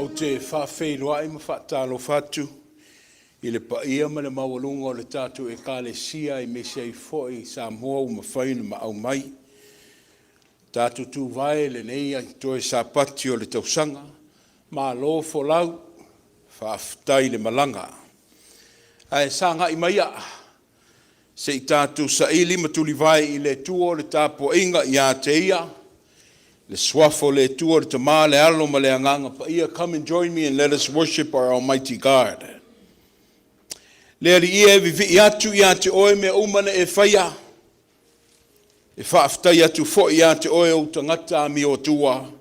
Ou te faafeiloai ma faatalofa atu i le paia ma le maualuga o le tatou Ekalesia aemaise ai foi Samoa ua mafai ona maau mai. Tatou tuvae i lenei toe Sapati o le tausaga, malo folau, faafetai le malaga. Ae sagai maia se i tatou saili ma tulivae i le Atua le tapuaiga ia te Ia, le Suafa o le Atua, le Tama le Alo ma le Agaga Paia. Come and join me and let us worship our Almighty God. Le Alii e, e vivii atu ia te Oe mea uma na e faia, e faafetai atu foi ia te Oe ou tagata amioatua.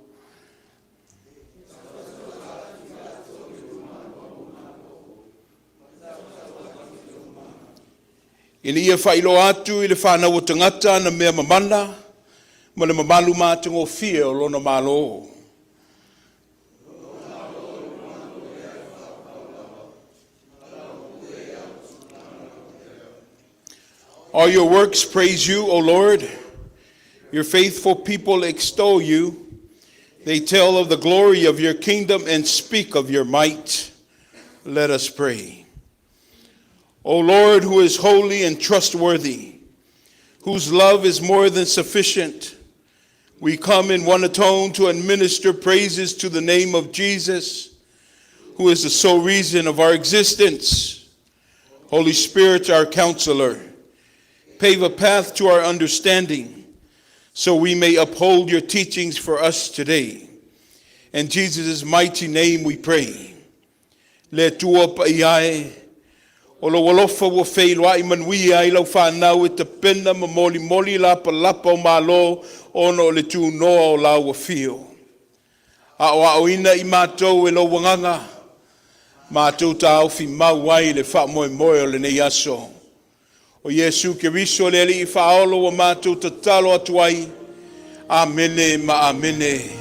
Ina ia faailoa atu i le fanau a tagata ana mea mamana ma le mamalu matagofie o Lona Malo. All your works praise you, O Lord. Your faithful people extol you. They tell of the glory of your kingdom and speak of your might. Let us pray. O Lord, who is holy and trustworthy, whose love is more than sufficient, we come in one atone to administer praises to the name of Jesus, who is the sole reason of our existence. Holy Spirit, our counselor, pave a path to our understanding so we may uphold your teachings for us today. In Jesus' mighty name we pray. Le Atua paia e, o lou alofa ua feiloai manuia ai lau fanau e tapena ma molimoli lapalapa o malo ona o le tunoa o lau afio. Aoaoina i matou e lou agaga, matou taofi mau ai le faamoemoe o lenei aso. O Iesu Keriso le Alii Faaola ua matou tatalo atu ai. Amene ma Amene.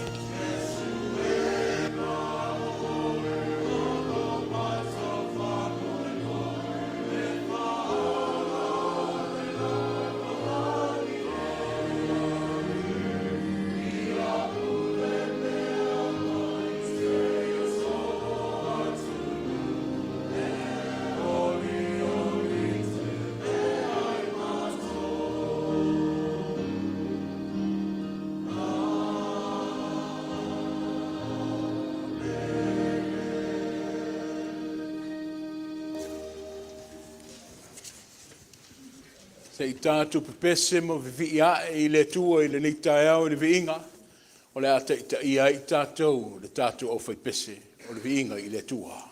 Se i tatou pepese ma vivii ae i le Atua i lenei taeao i le viiga o le a taitaia ai tatou le tatou aufaipese o le viiga i le Atua.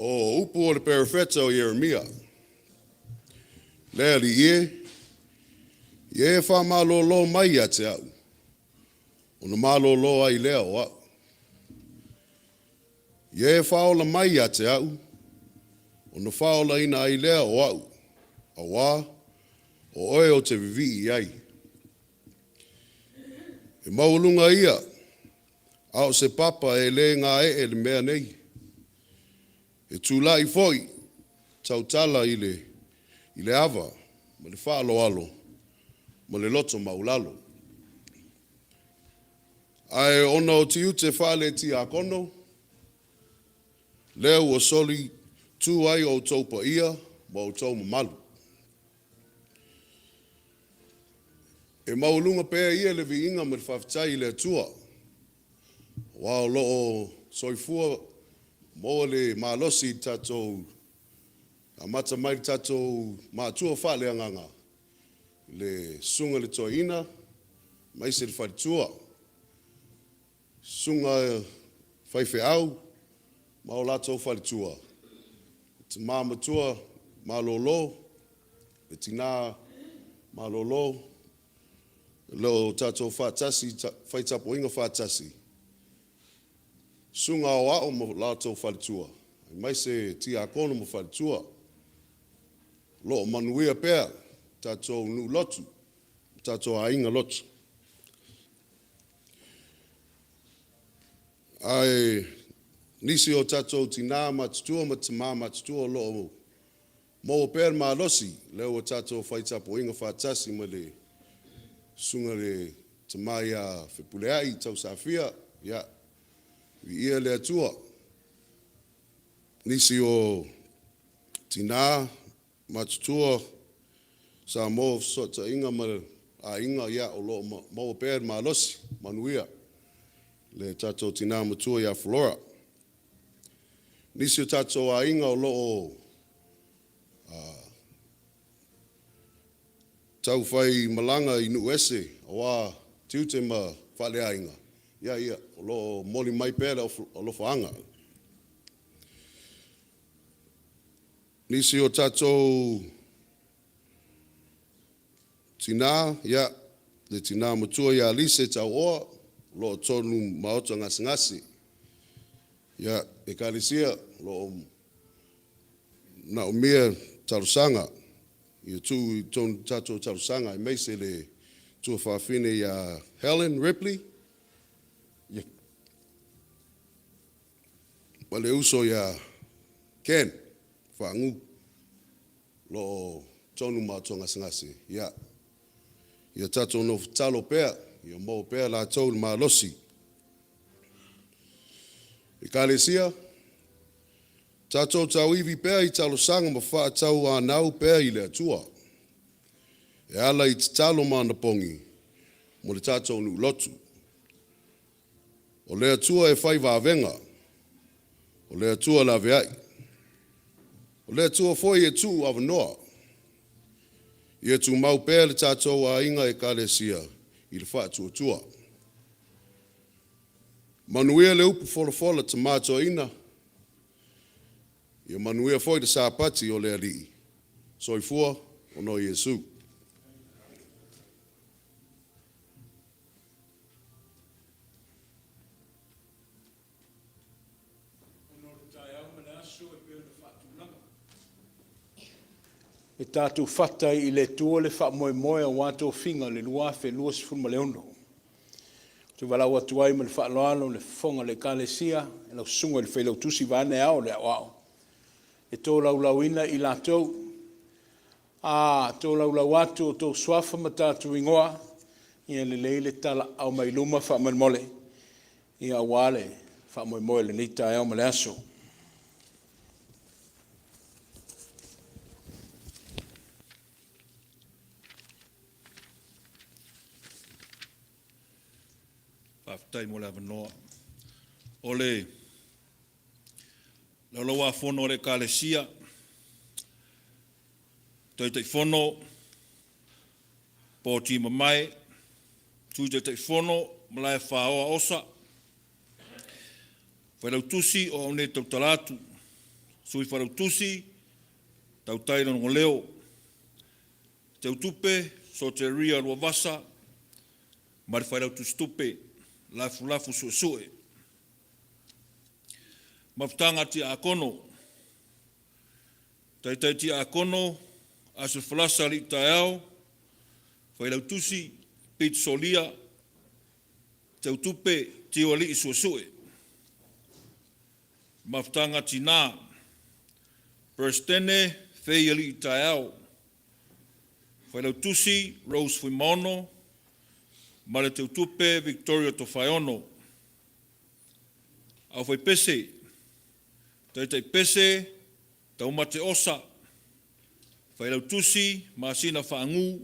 O upu o le perofeta o Ieremia. Le alii e, ia e faamalōlō mai ia te au, ona malōlō ai lea o au. Ia e faaola mai ia te au, ona faaolaina ai lea o au, auā o oe ou te vivii i ai. E maualuga ia, a o se papa e le gaee le mea nei. E tulai foi tautala i le, i le ava ma le faaaloalo ma le loto maualalo. Ae ona o tiute faale-Tiakono, lea ua soli tu ai outou paia ma outou mamalu. E maualuga pea ia le viiga ma le faafetai i le Atua, aua o lo o soifua maua le malosi i le tatou amata mai le tatou matua faaleagaga, le susuga i le toeaina, aemaise le faletua, susuga faifeau ma o latou faletua, tama matua malolo, le tina malolo, o lo o tatou faatasi i fai tapuaiga faatasi, susuga aoao ma o latou faletua, aemaise tiakono ma faletua. O lo o manuia pea tatou nuu lotu, tatou aiga lotu. Ae nisi o tatou tina matutua ma tama matutua o lo o maua pea le malosi, lea ua tatou fai tapuaiga faatasi ma le susuga i le tama ia Fepuleai Tausaafia. Ia, viia le Atua. Nisi o tina matutua Samoa o Fesootaiga ma Aiga, ia o lo o maua pea le malosi, manuia le tatou tina matua ia Flora. Nisi o tatou aiga o lo o taufai malaga i nuu ese aua tiute ma faaleaiga, ia, o lo o momoli mai pea le alofaaga. Nisi o tatou tina, ia, le tina matua ia Lise Tauoa, o lo o tonu maota gasegase. Ia, ekalesia, o lo o manaomia talosaga, ia tuu i totonu o tatou talosaga, aemaise le tuafafine ia Helen Ripley ma le uso ia Ken Fagu, o lo o tonu maota gasegase. Ia, ia tatou nofo tatalo pea, ia maua pea latou le malosi. Ekalesia, tatou tauivi pea i talosaga ma faatauanau pea i le Atua e ala i tatalo ma anapogi mo le tatou nuu lotu. O le Atua e fai vavega, o le Atua laveai, o le Atua foi e tuu avanoa. Ia tumau pea le tatou aiga ekalesia i le faatuatua. Manuia le upu folafola tama toeaina, ia manuia foi le Sapati o le Alii. Soifua ona o Iesu. Ona o le taeao ma le aso e pei ona faatulaga, e tatou fata ai i le Atua le faamoemoe aua tofiga o le 2026. Ou te valaau atu ai ma le faaaloalo le fofoga o le Ekalesia i lau Susuga i le Failautusi vaeane Ao o le Aoao e tolaulauina i latou. A tolaulau atu outou suafa ma tatou igoa, ia lelei le talaaao mai luma faamolemole, aua le faamoemoe o lenei taeao ma le aso. Faafetai mo le avanoa. O le Laulau-a-Fono a le Ekalesia, Taitaifono, Poti Mamae, Sui Taitaifono Malaefaoa Osa, Failautusi o au nei e tautala atu, Sui Failautusi, Tautai Lagoleo. Teutupe, Soteria Luavasa ma le Failautusi Tupe, Lafulafu Suesue. Mafutaga Tiakono, Taitai Tiakono, Aso Falasa Alii Taeao, Failautusi, Pete Solia, Teutupe, Tioalii Suesue. Mafutaga Tinā, Peresetene, Fei Alii Taeao, Failautusi, Rose Fuimaono, ma le Teutupe, Victoria Tofaeono. Aufaipese, Taitaipese, Taumate Osa, Failautusi, Masina Faagū,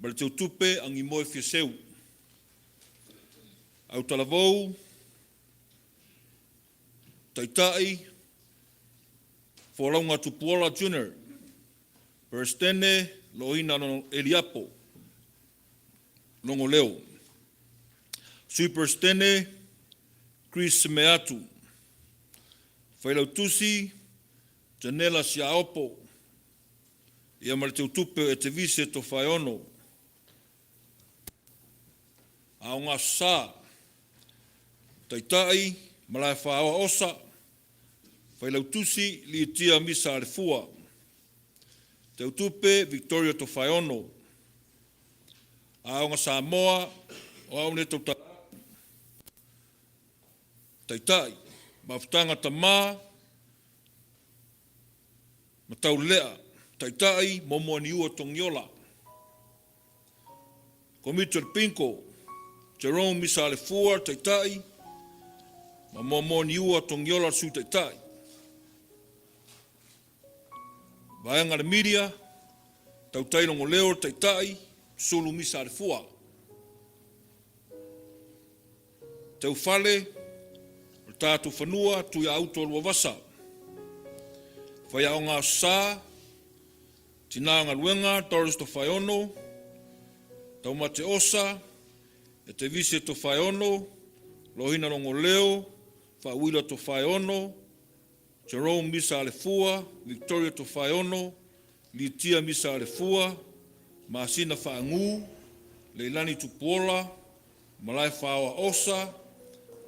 ma le Teutupe, Agimoe Fiaseu. Autalavou, Taitai, Folauga Tupuola Jr., Peresetene, Loina Eliapo, Logoleo. Sui Peresetene, Chris Semeatu. Failautusi, Janela Siaopo, ia ma le Teutupe o Etevise Tofaeono. Aoga Sa, Taitai, Malaefaaoa Osa, Failautusi, Litia Misa Alefua. Teutupe, Victoria Tofaeono. Aoga Samoa, o au nei tautala atu. Taitai, Mafutaga Tama ma Taulelea, Taitai, Momoaniua Togiola. Komiti o le Pinko, Jerome Misa Alefua, Taitai, ma Momoaniua Togiola, Sui Taitai. Vaega le Media, Tautai Logoleo, Taitai, Sulu Misa Alefua. Teufale, o le tātou fanua, Tuiaauto Luavasa. Whaiaonga Sa, Tinā Galuega, Doris Tofaeono, Taumate Osa, Etevise Tofaeono, Lohina Logoleo, Faauila Tofaeono, Jerome Misa Alefua, Victoria Tofaeono, Litia Misa Alefua, Masina Faagū, Leilani Tupuola, Malaefaaoa Osa,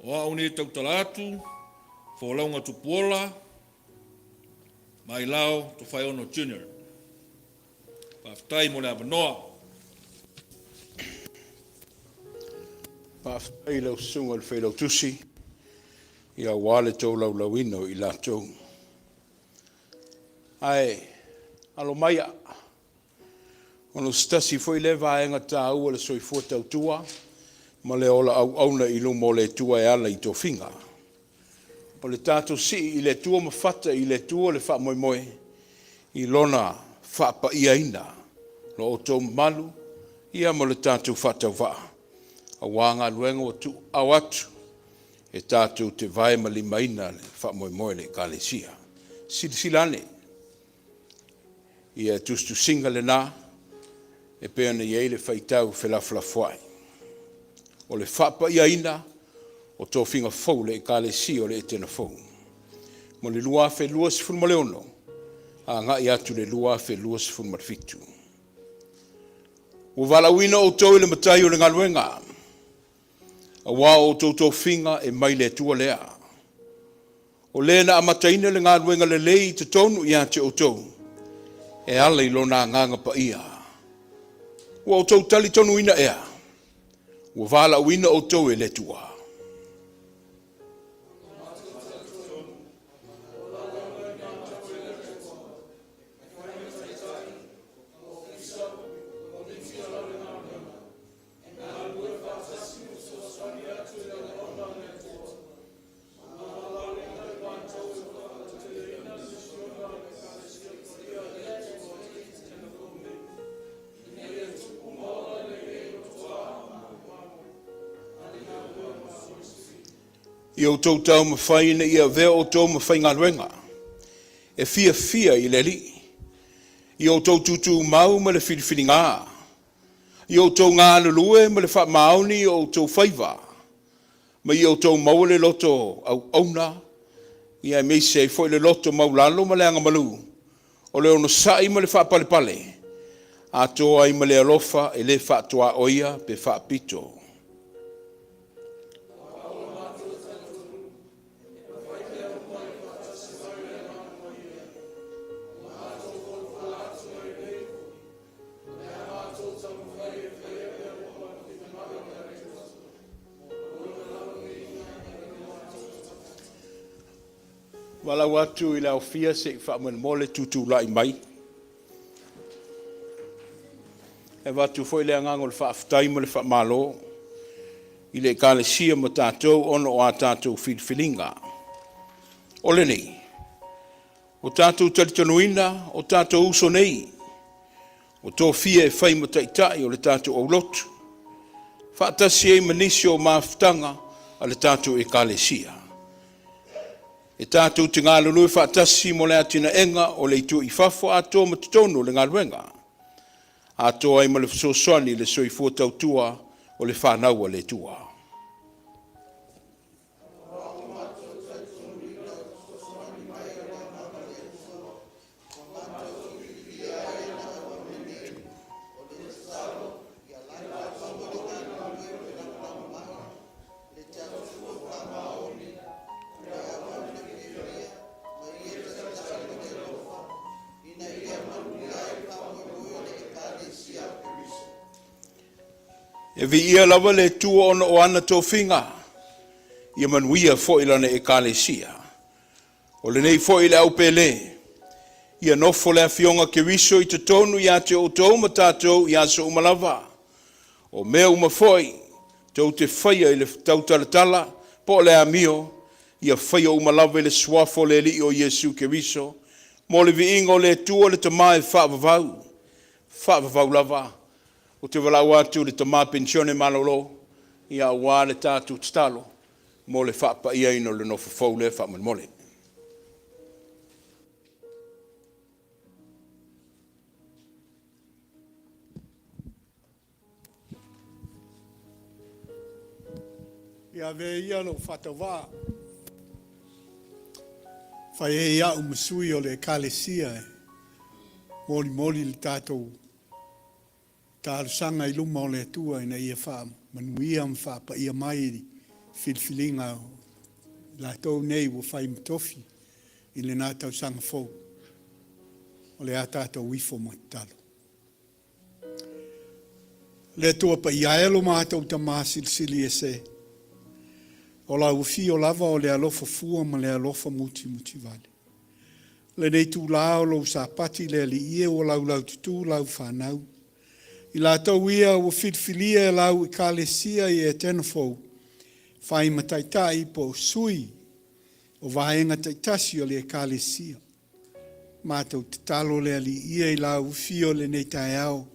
o au nei tautala atu, Folauga Tupuola, Mailao Tofaeono Junior. Faafetai mo le avanoa. Faafetai i lau Susuga i le Failautusi aua le tolaulauina o i latou. Ae alo maia, ona o se tasi foi lea vaega taua o le soifua tautua ma le ola auauna i luma o le Atua e ala i tofiga. O le tatou sii i le Atua ma fata i le Atua le faamoemoe i Lona faapaiaina lo outou mamalu ia ma le tatou faatauvaa aua galuega ua tuuao atu e tatou te vae ma limaina le faamoemoe o le Ekalesia. Silasila ane, ia tusitusiga lena e pei ona i ai le faitau felafolafoai. O le faapaiaina o tofiga fou o le Ekalesia o le Etena Fou mo le 2026 agai atu i le 2027. Ua valaauina outou e le Matai o le galuega, aua o outou tofiga e mai le Atua lea. O Le na amataina le galuega lelei i totonu ia te outou, e ala i Lona Agaga Paia. Ua outou talitonuina ea, ua valaauina outou e le Atua? Ia outou taumafai ina ia avea outou ma faigaluega e fiafia i le Alii. Ia outou tutumau ma le filifiliga. Ia outou galulue ma le faamaoni i o outou faiva, ma ia outou maua le loto auauna. Ia aemaise ai foi le loto maualalo ma le agamalu, o le onosai ma le faapalepale, atoa ai ma le alofa e le faatuaoia pe faapito. Valaau atu i le aofia se i faamolemole tutulai mai. E avatu foi le agaga o le faafetai ma le faamalo i le Ekalesia ma tatou ona o a tatou filifiliga. O lenei, ua tatou talitonuina o tatou uso nei, ua tofia e fai ma taitai o le tatou aulotu, faatasi ai ma nisi o mafutaga a le tatou Ekalesia. E tatou te galulue faatasi mo le atinaeina o le itu i fafo atoa ma totonu o le galuega, atoa ai ma le fesoasoani i le soifua tautua o le fanau a le Atua. E viia lava le Atua ona o ana tofiga, ia manuia foi Lana Ekalesia. O lenei foi le aupele, ia nofo le Afioga a Keriso i totonu ia te outou ma tatou i aso uma lava. O mea uma foi tou te faia i le tautalatala po o le amio, ia faia uma lava i le Suafa o le Alii o Iesu Keriso, mo le viiga o le Atua le Tama e faavavau, faavavau lava. Ou te valaau atu i le tama penisione malolo, ia aua le tatou tatalo mo le faapaiaina o le nofo fou lea faamolemole. Ia avea ia lou faatauvaa e fai ai au ma sui o le Ekalesia e molimoli le tatou talosaga i luma o le Atua ina ia faamanuia ma faapaia mai i filifiliga o latou nei ua fai ma tofi i lena tausaga fou. O le a tatou ifo ma tatalo. Le Atua Paia e lo matou Tama Silisili Ese, o lau afio lava o le alofa fua ma le alofa mutimutivale. Lenei itula o lou Sapati le Alii e ua laulaututu lau fanau. I latou ia ua filifilia e lau Ekalesia i Etena fou, fai ma taitai po o sui o vaega taitasi o le Ekalesia. Matou tatalo le Alii ia i lau afio i lenei taeao,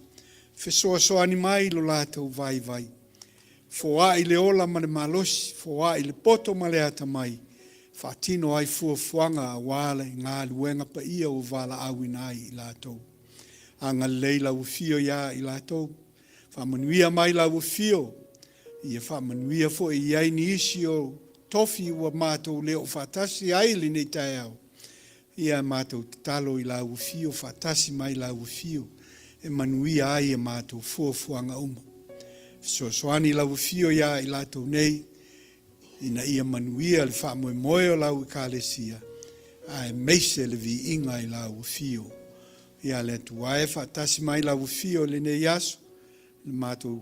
fesoasoani mai i lo latou vaivai. Foai le ola ma le malosi, foai le poto ma le atamai, faatino ai fuafuaga aua le galuega paia ua valaauina ai i latou. Agalelei lau afio ia i latou, faamanuia mai lau afio, ia faamanuia foi i ai nisi o tofi ua matou le oo faatasi ai i lenei taeao. Ia matou tatalo i lau afio, faatasi mai lau afio, e manuia ai a matou fuafuaga uma. Fesoasoani lau afio ia i latou nei, ina ia manuia le faamoemoe o lau Ekalesia, aemaise le viiga i lau afio. Ia le Atua e, faatasi mai lau afio i lenei aso, le matou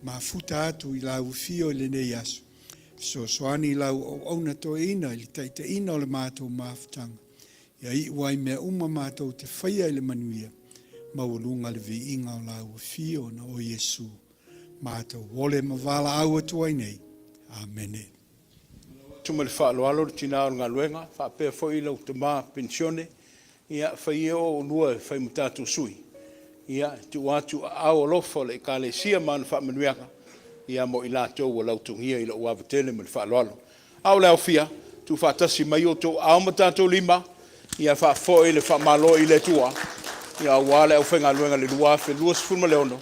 mafuta atu i lau afio i lenei aso. Fesoasoani i lau auauna toeaina i le taitaiina o le matou mafutaga, ia iu ai mea uma matou te faia i le manuia, maualuga le viiga o lau afio ona o Iesu matou ole ma valaau atu ai nei. Amene. Atu ma le faaaloalo le tina o le galuega, faapea foi lau tama penisione, ia fai ia o oulua e fai ma tatou sui, ia e tuu atu aao alofa o le Ekalesia ma ana faamanuiaga, ia mo i latou ua lautogia i lou ava tele ma le faaaloalo. A o le aofia, tuufaatasi mai outou aao ma tatou lima, ia faafoi le faamalo i le Atua, ia aua le aufaigaluega i le 2026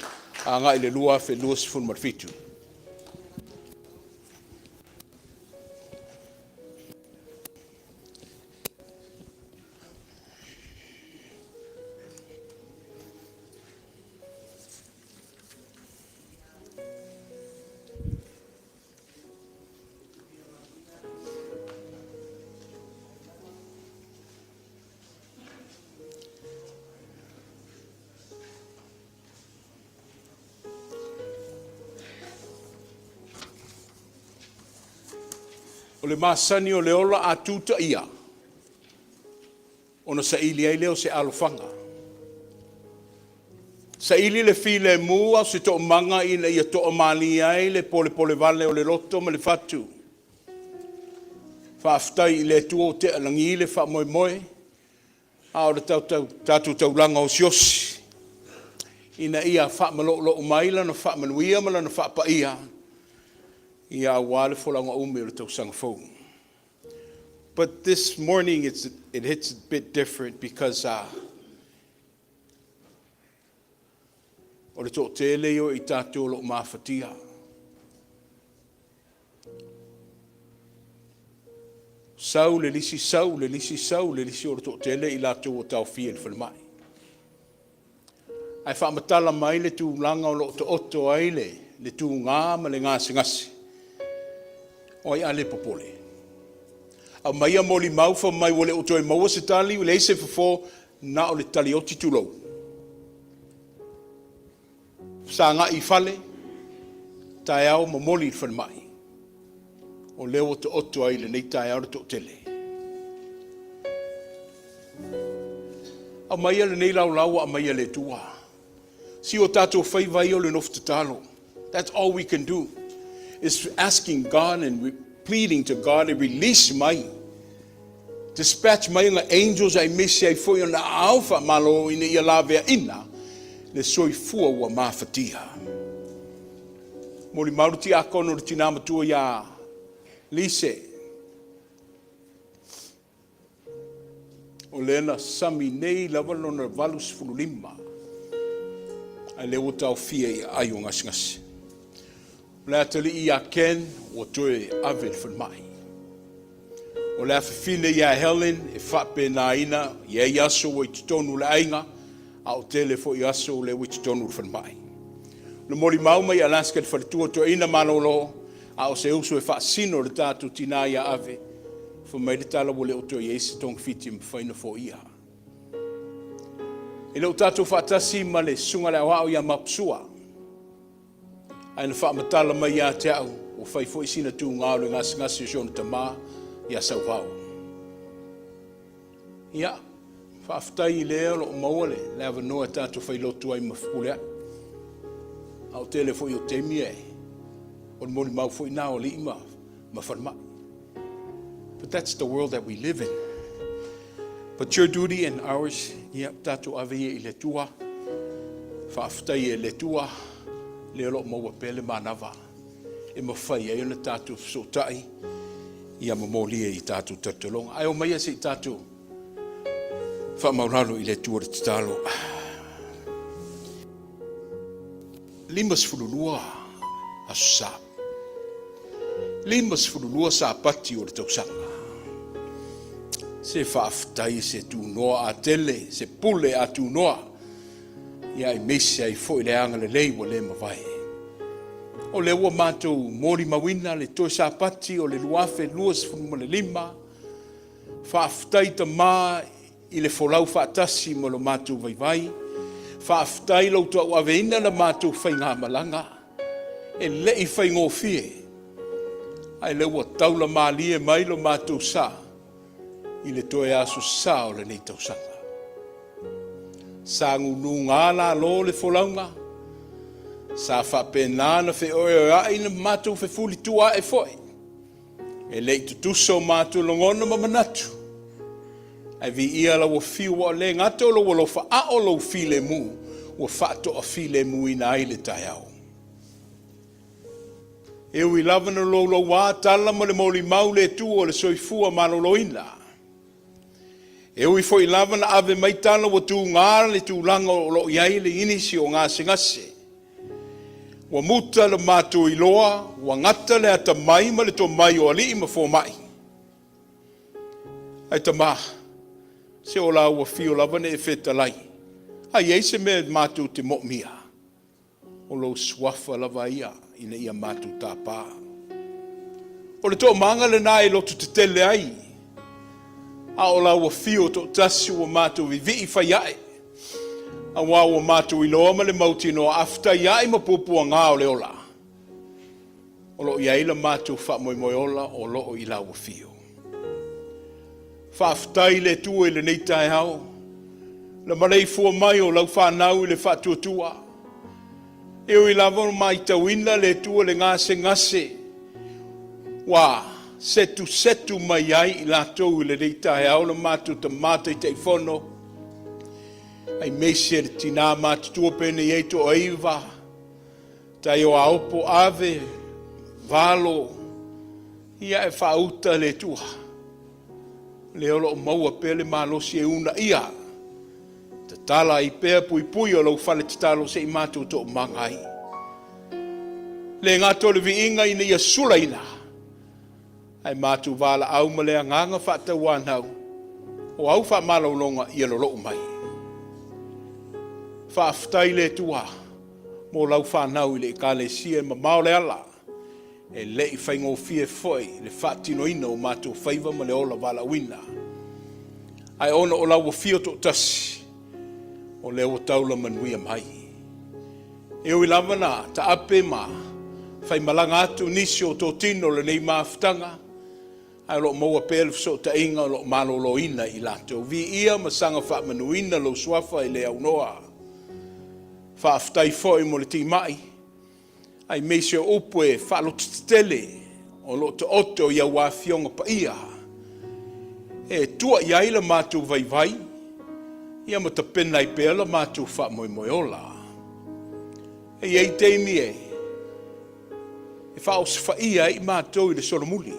agai i le 2027. le masani o le ola a tutaia, ona saili ai lea o se alofaga. Saili le filemu a o se toomaga ina ia toamalie ai le polepolevale o le loto ma le fatu. Faafetai i le Atua ua tea i lagi le faamoemoe, a o le tatou taulaga osiosi ina ia faamaloulou mai Lana faamanuia ma Lana faapaia, ia aua le folauga umi o le tausaga fou. But this morning it hits a bit different because o le toatele ia o i tatou o lo o mafatia. Sau le lisi, sau le lisi, sau le lisi o le toatele i latou ua taofia i le falemai. Ae faamatala mai le tulaga o lo o taoto ai le, le tuga ma le gasegase, o ai a le popole? Aumaia molimau fai mai ua le o toe maua se tali, ua leai se fofo, na o le tali oti tulou. Sagai i fale, taeao momoli i le falemai. O lea ua taoto ai i lenei taeao le toatele. Aumaia lenei laolao ua aumaia e le Atua. Si o tatou faiva ia o le nofo tatalo. That's all we can do. Is asking God and pleading to God e release mai. Dispatch mai ona angels aemaise ai foi ona aao faamalo ina ia laveaina le soifua ua mafatia. Molimau le tiakono i le tina matua ia Lise, o lea na sami nei lava lona 85, ae lea ua taofia i aai o gasegase. O le atalii ia Ken ua toe ave i le falemai. O le afafine ia Helen e faapenaina, e i ai aso ua i totonu o le aiga, a o tele foi aso o lea ua i totonu o le falemai. Na molimau mai Alaska i le faletua toeaina malolo, a o se uso e faasino i le tatou tina ia Ave, fai mai le tala ua le o toe i ai se togafiti e mafai ona foia. E le o tatou faatasi ma le susuga i le aoao ia Maposua, Ae na faamatala mai ia te au, ua fai foi sina tuga o le gasegase o si ona tama ia Sauvao. Ia, faafetai i lea o lo o maua le, le avanoa e tatou failotu ai ma Fepuleai. A o tele foi o taimi e, o le molimau foi na o alii ma, ma falemai. But that's the world that we live in. But your duty and ours, ia, tatou ave ia i le Atua. Faafetai e le Atua, lea o lo o maua pea le manava e mafai ai ona tatou fesootai ia ma molia i tatou talotaloga. Ae omaia se i tatou faamaulalo i le Atua le tatalo. 52 Aso Sa. 52 Sapati o le tausaga. Se faafetai se tunoa a tele, se pule a tunoa, ia aemaise ai foi le agalelei ua le mavae. O lea ua matou molimauina le toe Sapati o le 2025, faafetai Tama i le folau faatasi ma lo matou vaivai. Faafetai lou tauaveina la matou faigamalaga. E le i faigofie, ae lea ua taula malie mai lo matou sa i le toe aso sa o lenei tausaga. Sa gunuga lalo le folauga, sa faapena ona feoeoea'i le matou fefulitua ae foi. E le i tutusa o matou lagona ma manatu, ae viia lau afio ua le gata o lou alofa, a o lou filemu ua faatoafilemuina ai le taeao. E ui lava na louloua tala ma le molimau le Atua o le soifua maloloina, e ui foi lava na ave mai tala ua tuga le tulaga o lo o i ai le inisi o gasegase, Ua muta le matou iloa, ua gata le atamai ma le tomai o alii ma fomai. Ae tama, se o la ua afio lava na e fetalai, a i ai se mea matou te moomia, o lou suafa lava ia ina ia matou tapa. O le toomaga lena e lototetele ai, a o la ua afio toatasi ua matou vivii fai ae. Aua ua matou iloa ma le mautinoa a fetaiai ma puapuaga o le ola, O lo o i ai le matou faamoemoe ola o lo o i lau afio. Faafetai i le Atua i lenei taeao, le maleifua mai o lau fanau i le faatuatua. E ui lava ua matauina le Atua i le gasegase ua setusetu mai ai i latou i lenei taeao le matou tama Taitaifono, aemaise le tina matutua pe na i ai toaiva, tai o Aopo, Ave, Valo, ia e faauta le Atua. Lea o lo o maua pea le malosi e uunaia, tatala ai pea puipui o lau fale tatalo se i matou toomaga ai. Le gata o le viiga ina ia sulaina, ae matou valaau ma le agaga faatauanau, o au faamalologa ia lolou mai. Faafetai i le Atua mo lau fanau i le Ekalesia e mamao le ala, e le i faigofie foi le faatinoina o matou faiva ma le ola valaauina. Ae ona o lau afio toatasi, o lea ua taula manuia mai. E ui lava na taape ma faimalaga atu nisi o totino o lenei mafutaga, ae o lo o maua pea le fesootaiga o lo o maloloina i latou. Viia ma saga faamanuina lou suafa i le aunoa. Faafetai foi mo le timai, aemaise o upu e faalototetele o lo o taoto i au afioga paia e tua i ai le matou vaivai ia ma tapena ai pea le matou faamoemoe ola. E i ai taimi e faaosofaia ai matou i le solomuli.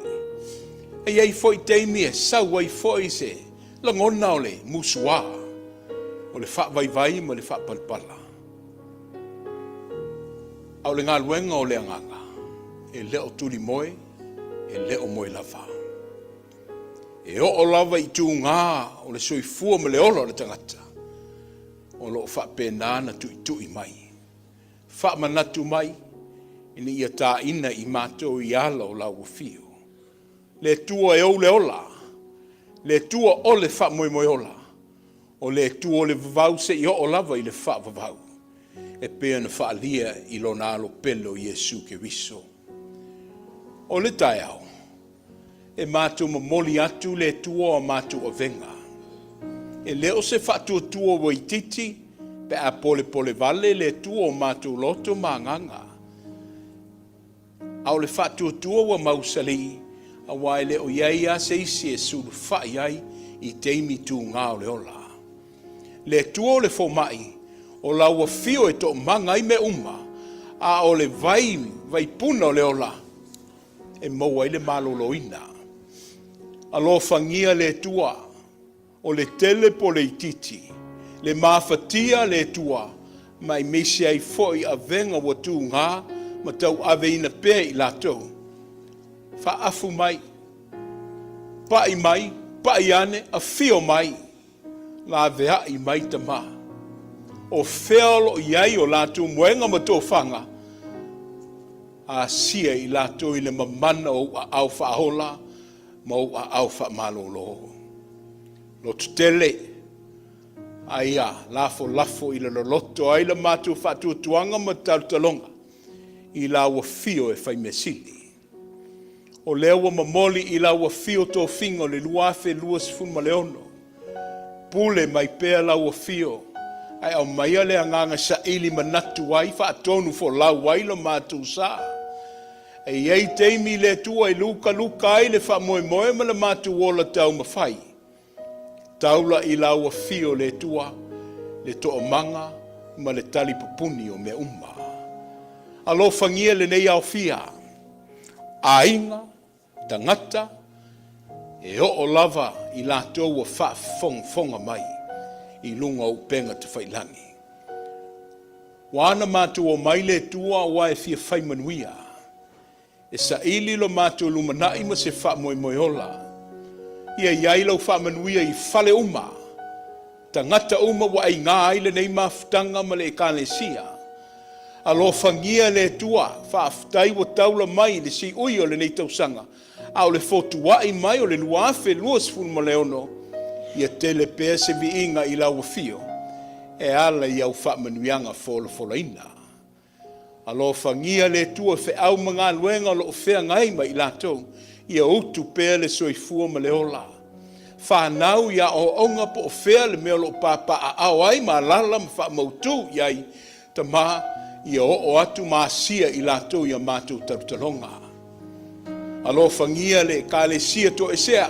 E i ai foi taimi e sau ai foi se lagona o le musuā, o le faavaivai ma le faapalapala. A o le galuega o le agaga, e le o tulimoe, e le o moe lava. E oo lava i tuga o le soifua ma le ola o le tagata, o lo o faapena ona tuitui mai, faamanatu mai, ina ia taina i matou i ala o lau afio. Le Atua e ou le ola, le Atua o le faamoemoe ola, o le Atua o le vavau seia oo lava i le faavavau, e pei ona faaalia i Lona Alo pele o Iesu Keriso. O le taeao, e matou momoli atu le Atua o a matou avega. E le o se faatuatua ua itiiti pe a polepolevale le Atua o matou loto ma agaga, a o le faatuatua ua mausali, aua e le o i ai lava se isi e sulufai ai i taimi tuga o le ola. Le Atua o le fomai, o lau afio e toomaga ai mea uma, a o le vai vaipuna o le ola e maua ai le maloloina. Alofagia le Atua, o le tele po o le itiiti, le mafatia le Atua, ma aemaise ai foi avega ua tuga ma tauaveina pea i latou. Faaafu mai, pai mai, pai ane, afio mai, laveai mai tama. O fea o lo o i ai o latou moega ma tofaga, asia i latou i le mamana o ou aao faaola ma ou aao faamalolo. Lototele, a ia lafolafo i le loloto ai le matou faatuatuaga ma talotaloga i lau afio e fai mea sili. O lea ua momoli i lau afio tofiga o le 2026, pule mai pea lau afio, ae aumaia le agaga saili manatu ai, faatonufolau ai lo matou sa. E i ai taimi le Atua e lukaluka ai le faamoemoe ma le matou ola taumafai. Taula i lau afio le Atua, le toomaga ma le talipupuni o mea uma. Alofagia lenei aofia, aiga, tagata, e oo lava i latou ua faafogafoga mai i luga o upega tafailagi. Ua ana matou omai le Atua aua e fia fai manuia. E saili lo matou lumanai ma se faamoemoe ola. Ia i ai lau faamanuia i fale uma, tagata uma ua aiga ai lenei mafutaga ma le Ekalesia. Alofagia le Atua, faafetai ua taula mai i le siui o lenei tausaga, a o le fotuai mai o le 2026, ia tele pea se viiga i lau afio e ala i au faamanuiaga folafolaina. Alofagia le Atua feau ma galuega o lo o feagai ma i latou, ia utu pea le soifua ma le ola. Fanau i aoaoga po o fea le mea o lo o papaaao ai ma alaala ma faamautu i ai, Tama, ia oo atu ma asia i latou i a matou talotaloga. Alofagia le Ekalesia toesea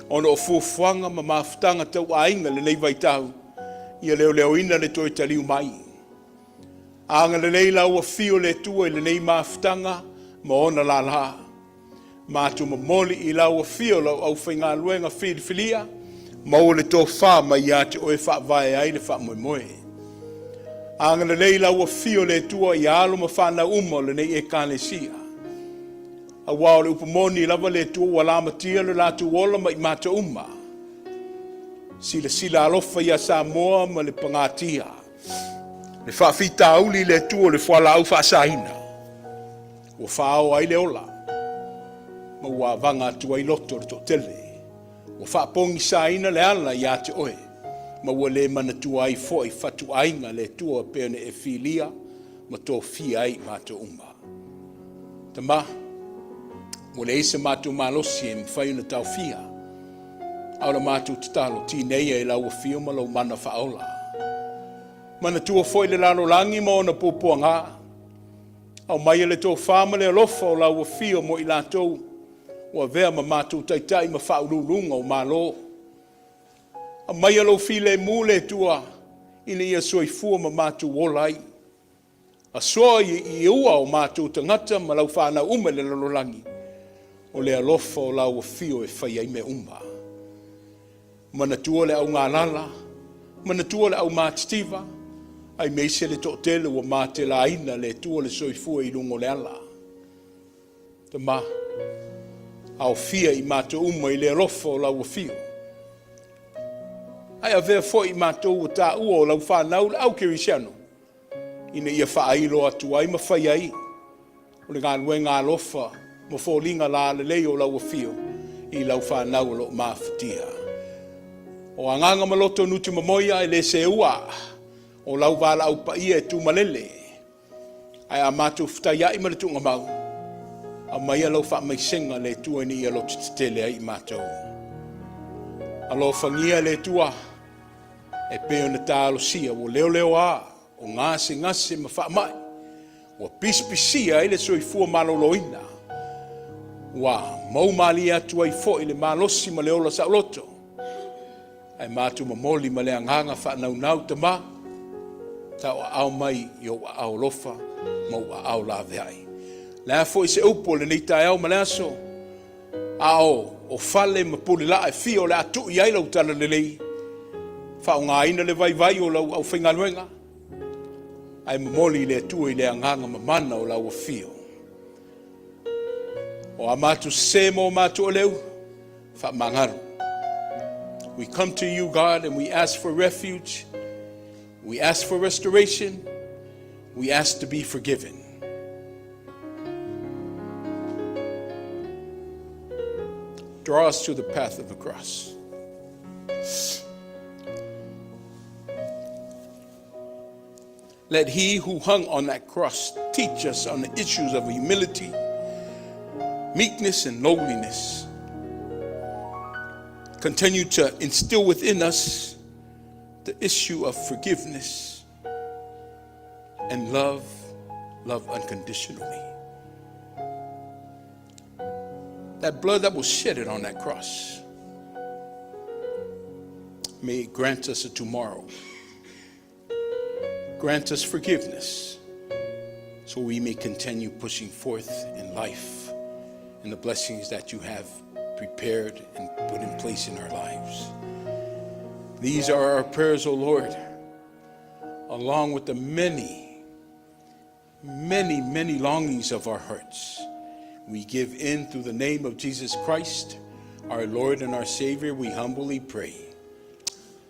ona o fuafuaga ma mafutaga tauaiga i lenei vaitau, ia leoleoina le toe taliu mai. Agalelei lau Afio le Atua i lenei mafutaga ma ona lala. Matou momoli i lau afio lau aufaigaluega filifilia, maua le tofa mai ia te oe e faavae ai le faamoemoe. Agalelei lau afio le Atua i alo ma fanau uma o lenei Ekalesia. Aua o le upu moni lava le Atua ua lamatia lo latou ola ma i matou uma. Silasila alofa ia Samoa ma le pagatia, le faafitauli i le Atua o le fualaau faasaina, ua faao ai le ola ma ua avaga atu ai loto o le toatele, ua faapogisaina le ala ia te oe, ma ua le manatua ai foi fatuaiga le Atua pei ona e filia ma tofia ai i matou uma. Tama, ua leai se matou malosi e mafai ona taofia, a o le matou tatalo, tineia i lau afio ma lou mana faaola. Manatua foi le lalolagi ma ona puapuaga, aumaia le tofa ma le alofa o lau afio mo i latou ua avea ma matou taitai ma faauluuluga o Malo. Aumaia lou filemu le Atua ina ia soifua ma matou ola ai. Asoa i ua o matou tagata ma lau fanau uma i le lalolagi, o le alofa o lau afio e fai ai mea uma. Manatua le augalala, manatua le aumatitiva, aemaise le toatele ua matelaina le Atua le soifua i luga o le ala. Tama, aofia i matou uma i le alofa o lau afio. Ae avea foi i matou ua taua o lau fanau le au kerisiano, ina ia faailo atu ai ma fai ai o le galuega alofa ma foliga lalelei o lau afio i lau fanau o lo o mafatia. O agaga ma loto nuti momoia e le seua o lau valaau paia e tumalele, ae a matou fetaiai ma le tuugamau, aumaia lau faamaisega le Atua ina ia loto tetele ai i matou. Alofagia le Atua e pei ona talosia ua leoleoā o gasegase ma faamai, ua pisipisia ai le soifua maloloina, ua moumalie atu ai foi le malosi ma le ola saoloto, ae matou momoli ma le agaga faanaunau, Tama, tauaao mai i ou aao alofa ma ou aao laveai. Le a foi se upu o lenei taeao ma le aso, a o fale ma pulelaa e fia o le a tuu i ai lau talalelei, faaaogaina le vaivai o lau aufaigaluega, ae momoli i le Atua i le agaga mamana o lau afio. O a matou sese ma o matou aleu, faamagalo. We come to you, God, and we ask for refuge. We ask for restoration. We ask to be forgiven. Draw us to the path of the cross. Let he who hung on that cross teach us on the issues of humility, meekness, and lowliness. Continue to instill within us the issue of forgiveness and love, love unconditionally. That blood that was shedded on that cross, may it grant us a tomorrow. Grant us forgiveness so we may continue pushing forth in life and the blessings that you have prepared and put in place in our lives. These are our prayers, O Lord, along with the many, many, many longings of our hearts. We give in through the name of Jesus Christ, our Lord and our Savior, we humbly pray.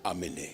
Amen.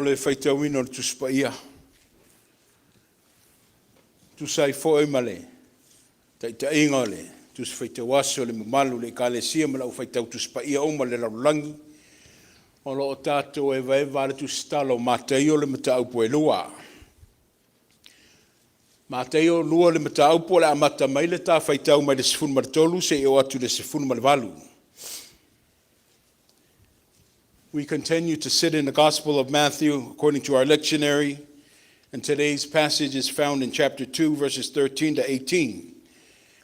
le faitauina o le Tusi Paia, tusa ai foi ma le taitaiga o le Tusi Faitau Aso i le mamalu o le Ekalesia ma le Aufaitau Tusi Paia uma o le lalolagi, o lo o tatou evaeva lava le tusitala o Mataio le mataupu e 2. Mataio 2 le mataupu o le a amata mai le ta faitau mai le 13 seia oo atu i le 18. We continue to sit in the Gospel of Matthew according to our lectionary, and today's passage is found in chapter 2, verses 13 to 18,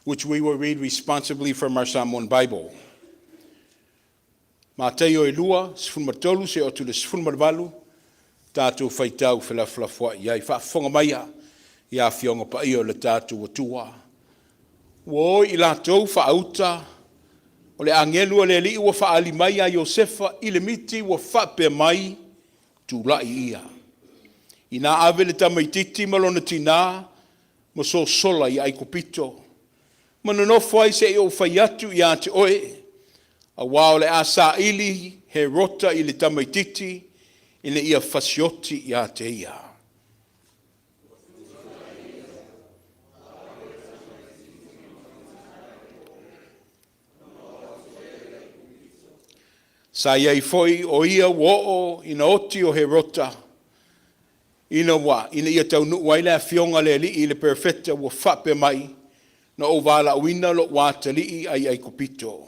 which we will read responsibly from our Samoan Bible. Mataio e 2, 13 seia oo atu i le 18, tatou faitau felafolafoai ai. Faafofoga maia i Afioga Paia o le tatou Atua. Ua o i latou faauta, o le agelu a le Alii ua faaali mai ia Iosefa i le miti ua faapea mai, Tulai ia, ina ave le tamaitiiti ma lona tinā ma sosola i Aikupito, ma nonofo ai seia ou fai atu ia te oe, auā o le a saili Herota i le tamaitiiti ina ia fasioti ia te ia. Sa i ai foi o ia ua oo ina oti o Herota, ina ua ina ia taunuu ai le afioga a le Alii i le Perofeta ua faapea mai, Na ou valaauina lou atalii ai Aikupito.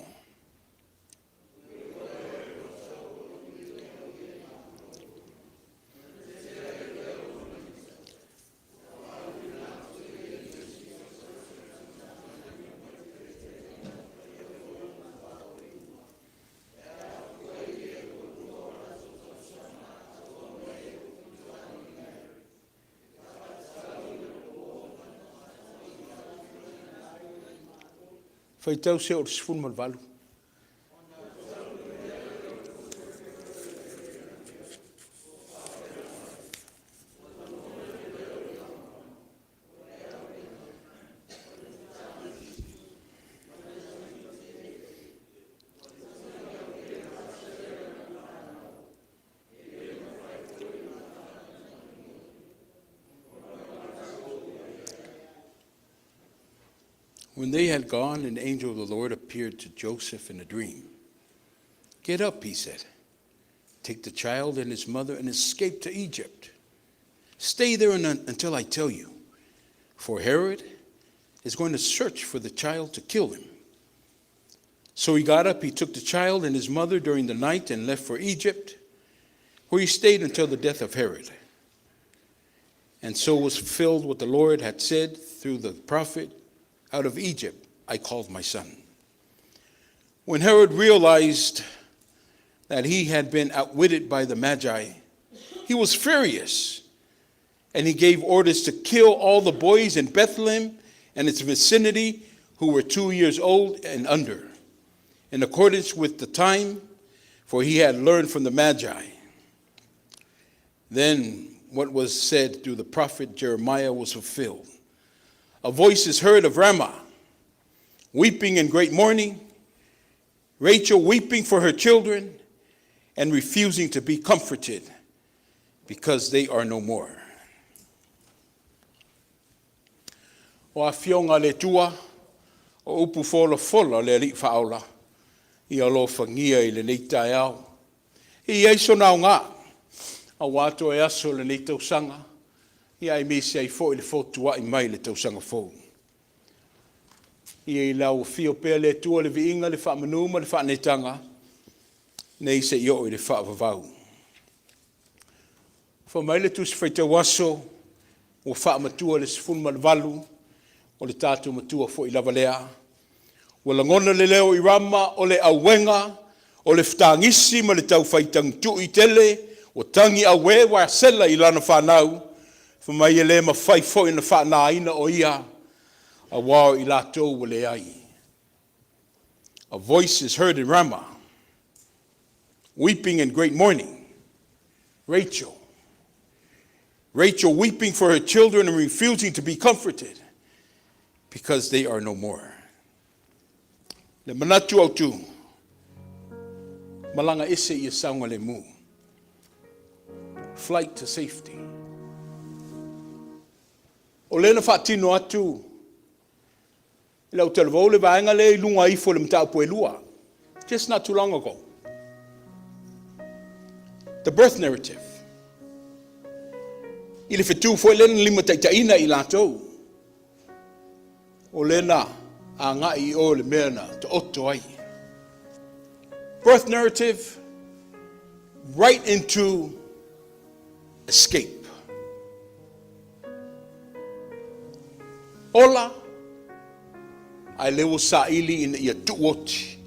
Faitau se oo i le 18. When they had gone, an angel of the Lord appeared to Joseph in a dream. Get up, he said. Take the child and his mother and escape to Egypt. Stay there until I tell you, for Herod is going to search for the child to kill him. So he got up, he took the child and his mother during the night and left for Egypt, where he stayed until the death of Herod. And so was fulfilled what the Lord had said through the prophet Out of Egypt I called my son. When Herod realized that he had been outwitted by the Magi, he was furious and he gave orders to kill all the boys in Bethlehem and its vicinity who were 2 years old and under, in accordance with the time, for he had learned from the Magi. Then what was said through the prophet Jeremiah was fulfilled. A voice is heard of Ramah, weeping in great mourning, Rachel weeping for her children and refusing to be comforted because they are no more. O Afioga a le Atua, o upu folafola o le Alii Faaola, ia alofagia i lenei taeao. E i ai sona aoga, aua toe aso o lenei tausaga, ia aemaise ai foi le fotuai mai i le tausaga fou. Ia i lau afio pea le Atua le viiga, le faamanu ma le faaneetaga, nei se i oo i le faavavau. Fai mai le Tusi Faitau Aso, ua faamatua i le 18, o le tatou matua foi lava lea. Ua lagona le leo i Rama o le auega, o le fetagisi ma le taufai tagitui tele, ua tagi auē Rasela i lana fanau, fai mai e le mafai foi ona faanāina o ia, aua o i latou ua leai. A voice is heard in Ramah, weeping in great mourning. Rachel. Rachel weeping for her children and refusing to be comforted because they are no more. Le manatu autu, malaga ese ia saogalemu. Flight to safety. O lea na faatino atu i lau talavou le vaega lea i luga ifo i le mataupu e lua. Just not too long ago. The birth narrative. I le fetu foi lea na limataitaiina i latou. O lea na agai i o le mea na taoto ai. Birth narrative right into escape. Ola, ae lea ua saili ina ia tuuoti.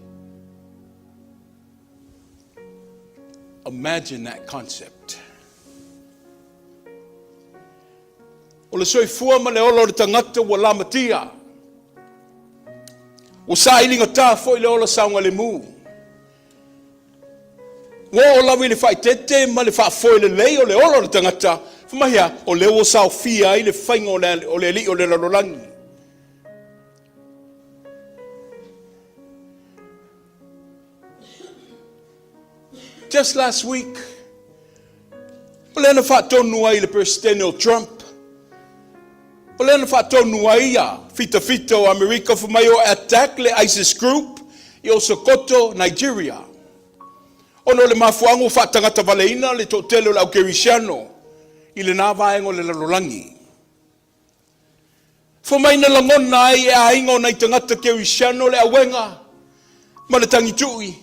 Imagine that concept. O le soifua ma le ola o le tagata ua lamatia. Ua sailigata foi le ola saogalemu. Ua oo lava i le faaeteete ma le faafoe lelei o le ola o le tagata, fai mai a, o lea ua saofia ai le faiga o le, o le alii o le lalolagi. Just last week, o lea na faatonu ai le Peresetene o Trump, o lea na faatonu ai ia fitafita o Amerika fai mai o attack le ISIS group i o Sokoto, Nigeria. Ona o le mafuaaga ua faatagatavaleina le toatele o le aukerisiano i lena vaega o le lalolagi. Fai mai na lagona ai e aiga o nai tagata kerisiano le auega ma le tagitui,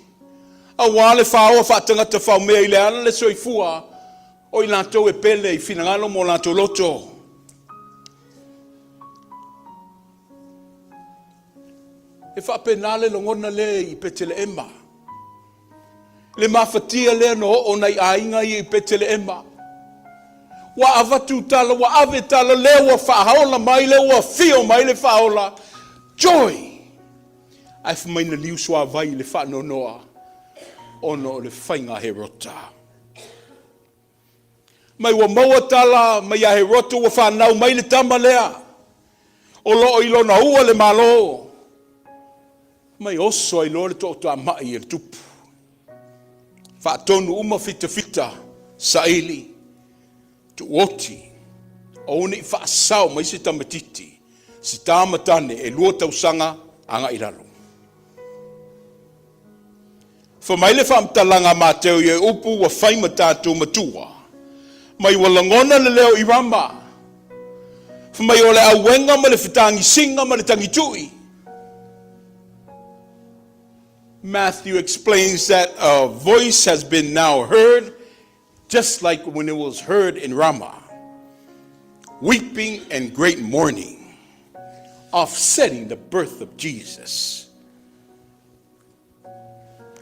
aua le faoa faatagata faomea i le ala le soifua o i latou e pele i finagalo ma o latou loto. E faapena le lagona lea i Peteleema. Le mafatia lea na oo nai aiga ia i Peteleema. Ua avatu tala, ua ave tala, lea ua faaola mai, lea ua afio mai le faaola. Joy! Ae fai mai na liu suavai i le faanoanoa ona o le faiga a Herota. Mai ua maua tala mai ia Herota ua fanau mai le tama lea o lo o i lona ua le Malo. Mai oso ai loa le toatamai e le tupu. Faatonu uma fitafita, saili, tuuoti, aua ne i faasao mai se tamaitiiti, se tama tane e lua tausaga agai i lalo. Fai mai le faamatalaga a Mateo ia upu ua fai ma tatou matua, mai ua lagona le leo i Rama, fai mai o le auega ma le fetagisiga ma le tagitui. Matthew explains that a voice has been now heard just like when it was heard in Ramah, weeping and great mourning, offsetting the birth of Jesus.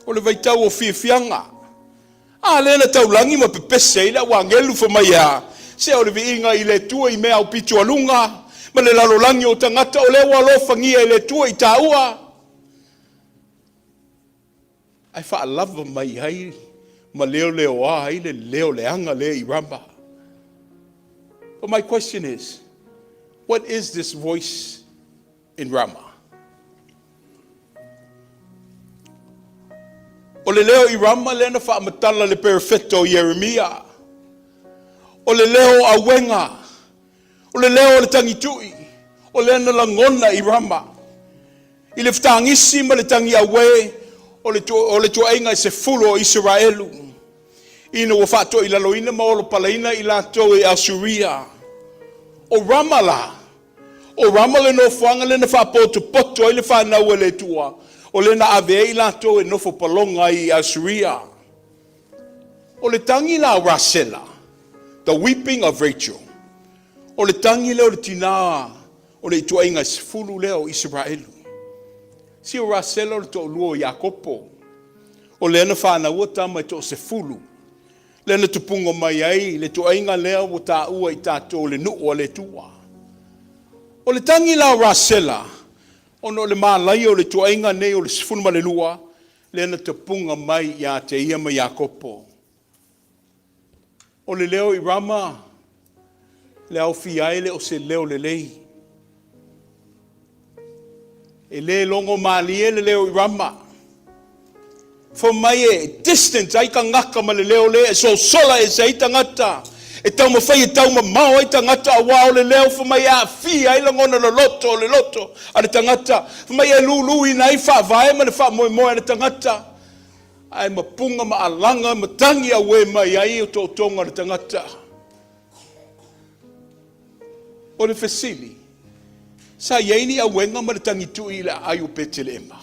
O le vaitau o fiafiaga. A lea na taulagi ma pepese ai le au agelu fai mai a, se o le viiga i le Atua i mea aupito a luga, ma le lalolagi o tagata o lea ua alofagia e le Atua i taua. Ae faalava mai ai ma leoleoa ai le leo leaga lea i Rama. But my question is, what is this voice in Rama? O le leo i Rama lea na faamatala le perofeta o Ieremia. O le leo o auega, o le leo o le tagitui, o lea na lagona i Rama. I le fetagisi ma le tagi auē o le, o le tuaiga e sefulu o Isaraelu, ina ua faatoilaloina ma olopalaina i latou e Asuria. O Rama la, o Rama le nofoaga lea na faapotopoto ai le fanau a le Atua, o lea na ave ai i latou e nofo paloga ai i Asuria. O le tagi la o Rasela, the weeping of Rachel, o le tagi lea o le tinā o le ituaiga e sefulu lea o Isaraelu. Si o Rasela o le toalua o Iakopo, o lea na fanaua tama e toasefulu, lea na tupuga mai ai le ituaiga lea ua taua i tatou le nuu a le Atua. O le tagi la o Rasela, ona o le malaia o le ituaiga nei o le 12, lea na tapuga mai ia te ia ma Iakopo. O le leo i Rama, le aofia ai le o se leo lelei. E le logo malie le leo i Rama. Fai mai e distance ai tagata ma le leo lea e sosola ese ai tagata, e taumafai e taumamao ai tagata aua o le leo fai mai e aafia ai lagona loloto o le loto a le tagata, fai mai e luluina ai faavae ma le faamoemoe a le tagata, ae mapuga ma alaga ma tagi auē mai ai otootoga o le tagata. O le fesili, sa i ai ni auega ma le tagitui i le aai o Peteleema?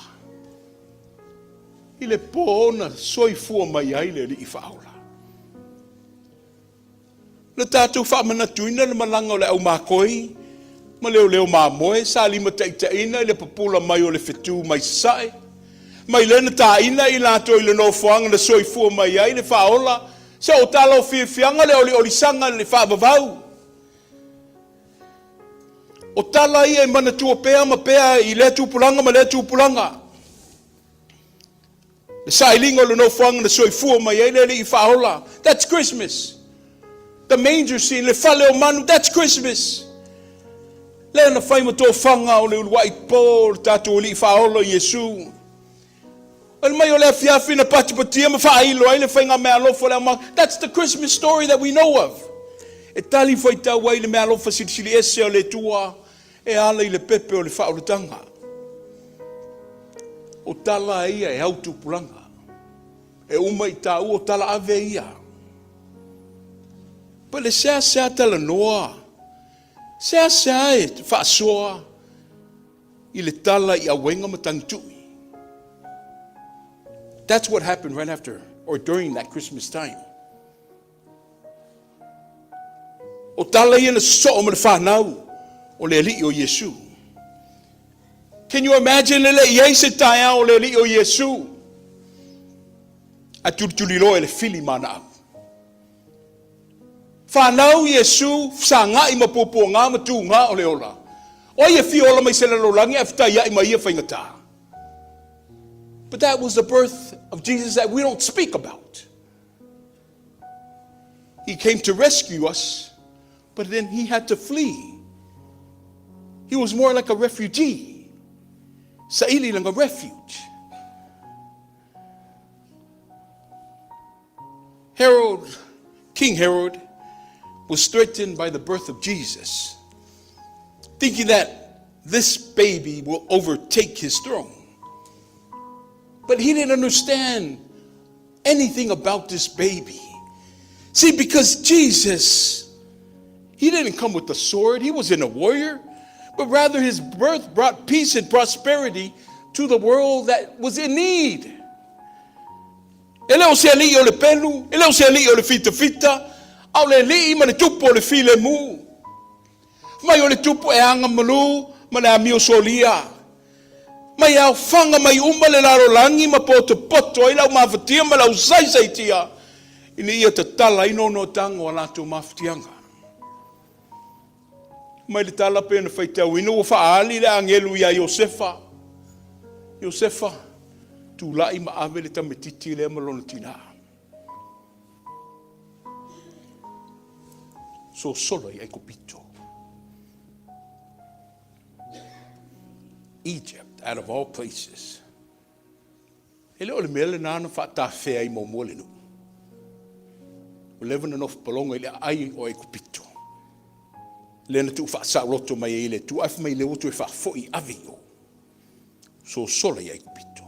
I le po na soifua mai ai le Alii Faaola. Na tatou faamanatuina le malaga o le aumakoi ma leoleo mamoe sa limataitaiina i le pupula mai o le fetu mai Sasae, mai lea na taina i latou i le nofoaga na soifua mai ai le Faaola, se o tala o fiafiaga le oliolisaga le faavavau. O tala ia e manatua pea ma pea i lea tupulaga ma lea tupulaga. Le sailiga o le nofoaga na soifua mai ai le Alii Faaola. That's Christmas. The manger scene, le fale o manu, that's Christmas. Lea na fai ma tofaga o le uluai po o le tatou Alii Faaola Iesu. O le mai o le afiafi na patipatia ma faailo ai le faiga meaalofa o le aumā. That's the Christmas story that we know of. E tali faitau ai le meaalofa silisili ese o le Atua e ala i le pepe o le faaolataga. O tala ia e au tupulaga. E uma i tāua o tala ave ia. Pa le seasea talanoa, seasea e faasoa i le tala i auega ma tagitui. That's what happened right after or during that Christmas time. O tala ia na sosoo ma le fanau o le Alii o Iesu. Can you imagine le le i ai se taeao o le Alii o Iesu? A tulituliloa e le fili ma ana au. Fanau Iesu, fesagai ma puapuaga ma tuga o le ola. O ai e fia ola mai se lalolagi ae fetaiai ma ia faigata? But that was the birth of Jesus that we don't speak about. He came to rescue us, but then he had to flee. He was more like a refugee. Saili langa refuge. Herod, King Herod, was threatened by the birth of Jesus, thinking that this baby will overtake his throne. But he didn't understand anything about this baby. See, because Jesus, he didn't come with a sword, he wasn't a warrior, but rather his birth brought peace and prosperity to the world that was in need. E le o se alii o le pelu, e le o se alii o le fitafita, a o le alii ma le tupu o le filemu. Mai o le tupu e aga malu ma le amio solia. Mai aofaga mai uma le lalolagi ma potopoto ai lau mafatia ma lau saisaitia, ina ia tatala ai nonoataga o a latou mafatiaga. Mai le tala pei ona faitauina, ua faaali le agelu iā Iosefa, Iosefa, tulai ma ave le tametiti lea ma lona tinā. Sosolo i Aikupito. Egypt, out of all places. E le o le mea lena na faatafea ai muamua le nuu. Ua leva ona nofo pologa i le aai o Aikupito. Lea na tuu faasaoloto mai ai e le Atua, ae fai mai lea ua toe faafoi ave i o. Sosola i Aikupito.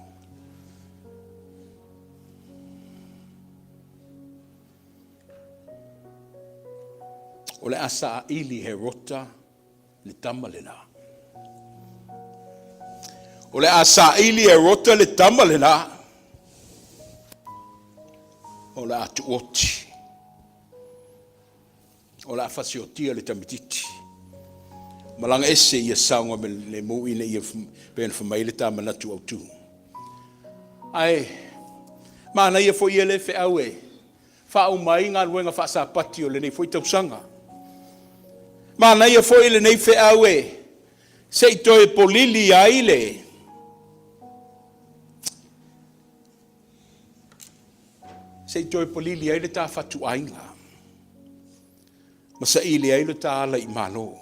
O le a saili Herota le tama lena. O le a saili Herota le tama lena. O le a tuuoti. O le a fasiotia le tamititi. Malaga ese ia saoga me le mu ina ia pei ona fai mai le ta manatu autu. Ae manaia foi ia le feau e faauma ai galuega faasapati o lenei foi tausaga. Manaia foi lenei feau e se i toe polili ai le se i toe polili ai le ta fatuaiga ma saili ai le ta ala i Malo.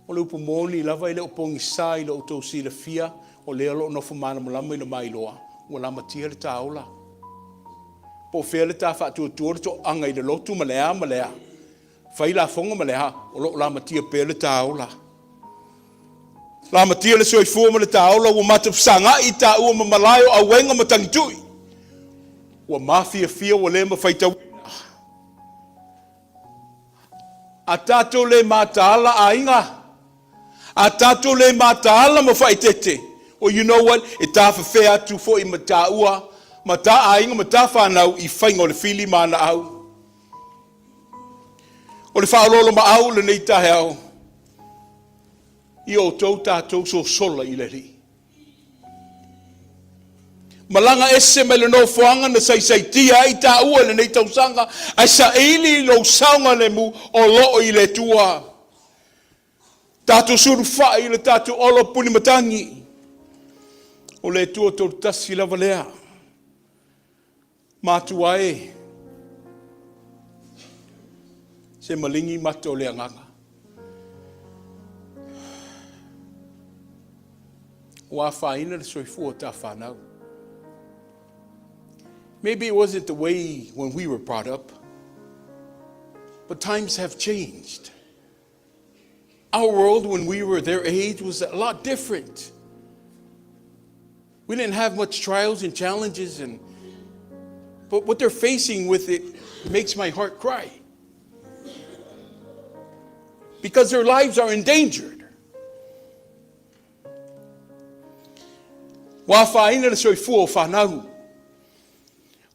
O le upu moni lava e le o pogisa i lo outou silafia, o lea o lo o nofo malamalama i le mailoa. Ua lamatia le ta ola. Po o fea le ta faatuatua le toaga i le lotu ma le a ma le a. Fai lafoga ma le a, o lo o lamatia pea le ta ola. Lamatia le soifua ma le ta ola ua mata fesagai i taua ma malae o auega ma tagitui. Ua mafiafia ua le ma faitauina. A tatou le mataala aiga, a tatou le mataala ma faaeteete, well you know what, e tafefea atu foi ma taua ma ta aiga ma ta fanau i faiga o le fili ma ana au. O le faaoloolomaau i lenei taeao, ia outou tatou sosola i le Alii. Malaga ese mai le nofoaga na saisaitia ai taua i lenei tausaga, ae saili lou saogalemu o loo i le Atua. Tatou sulufai i le tatou ola puni matagi. O le Atua tolutasi lava lea. Matua e, se maligi mata o le agaga. Ua afaina le soifua o ta fanau. Maybe it wasn't the way when we were brought up, but times have changed. Our world when we were their age was a lot different. We didn't have much trials and challenges and but what they're facing with it makes my heart cry. Because their lives are endangered. Ua afaina le soifua o fanau.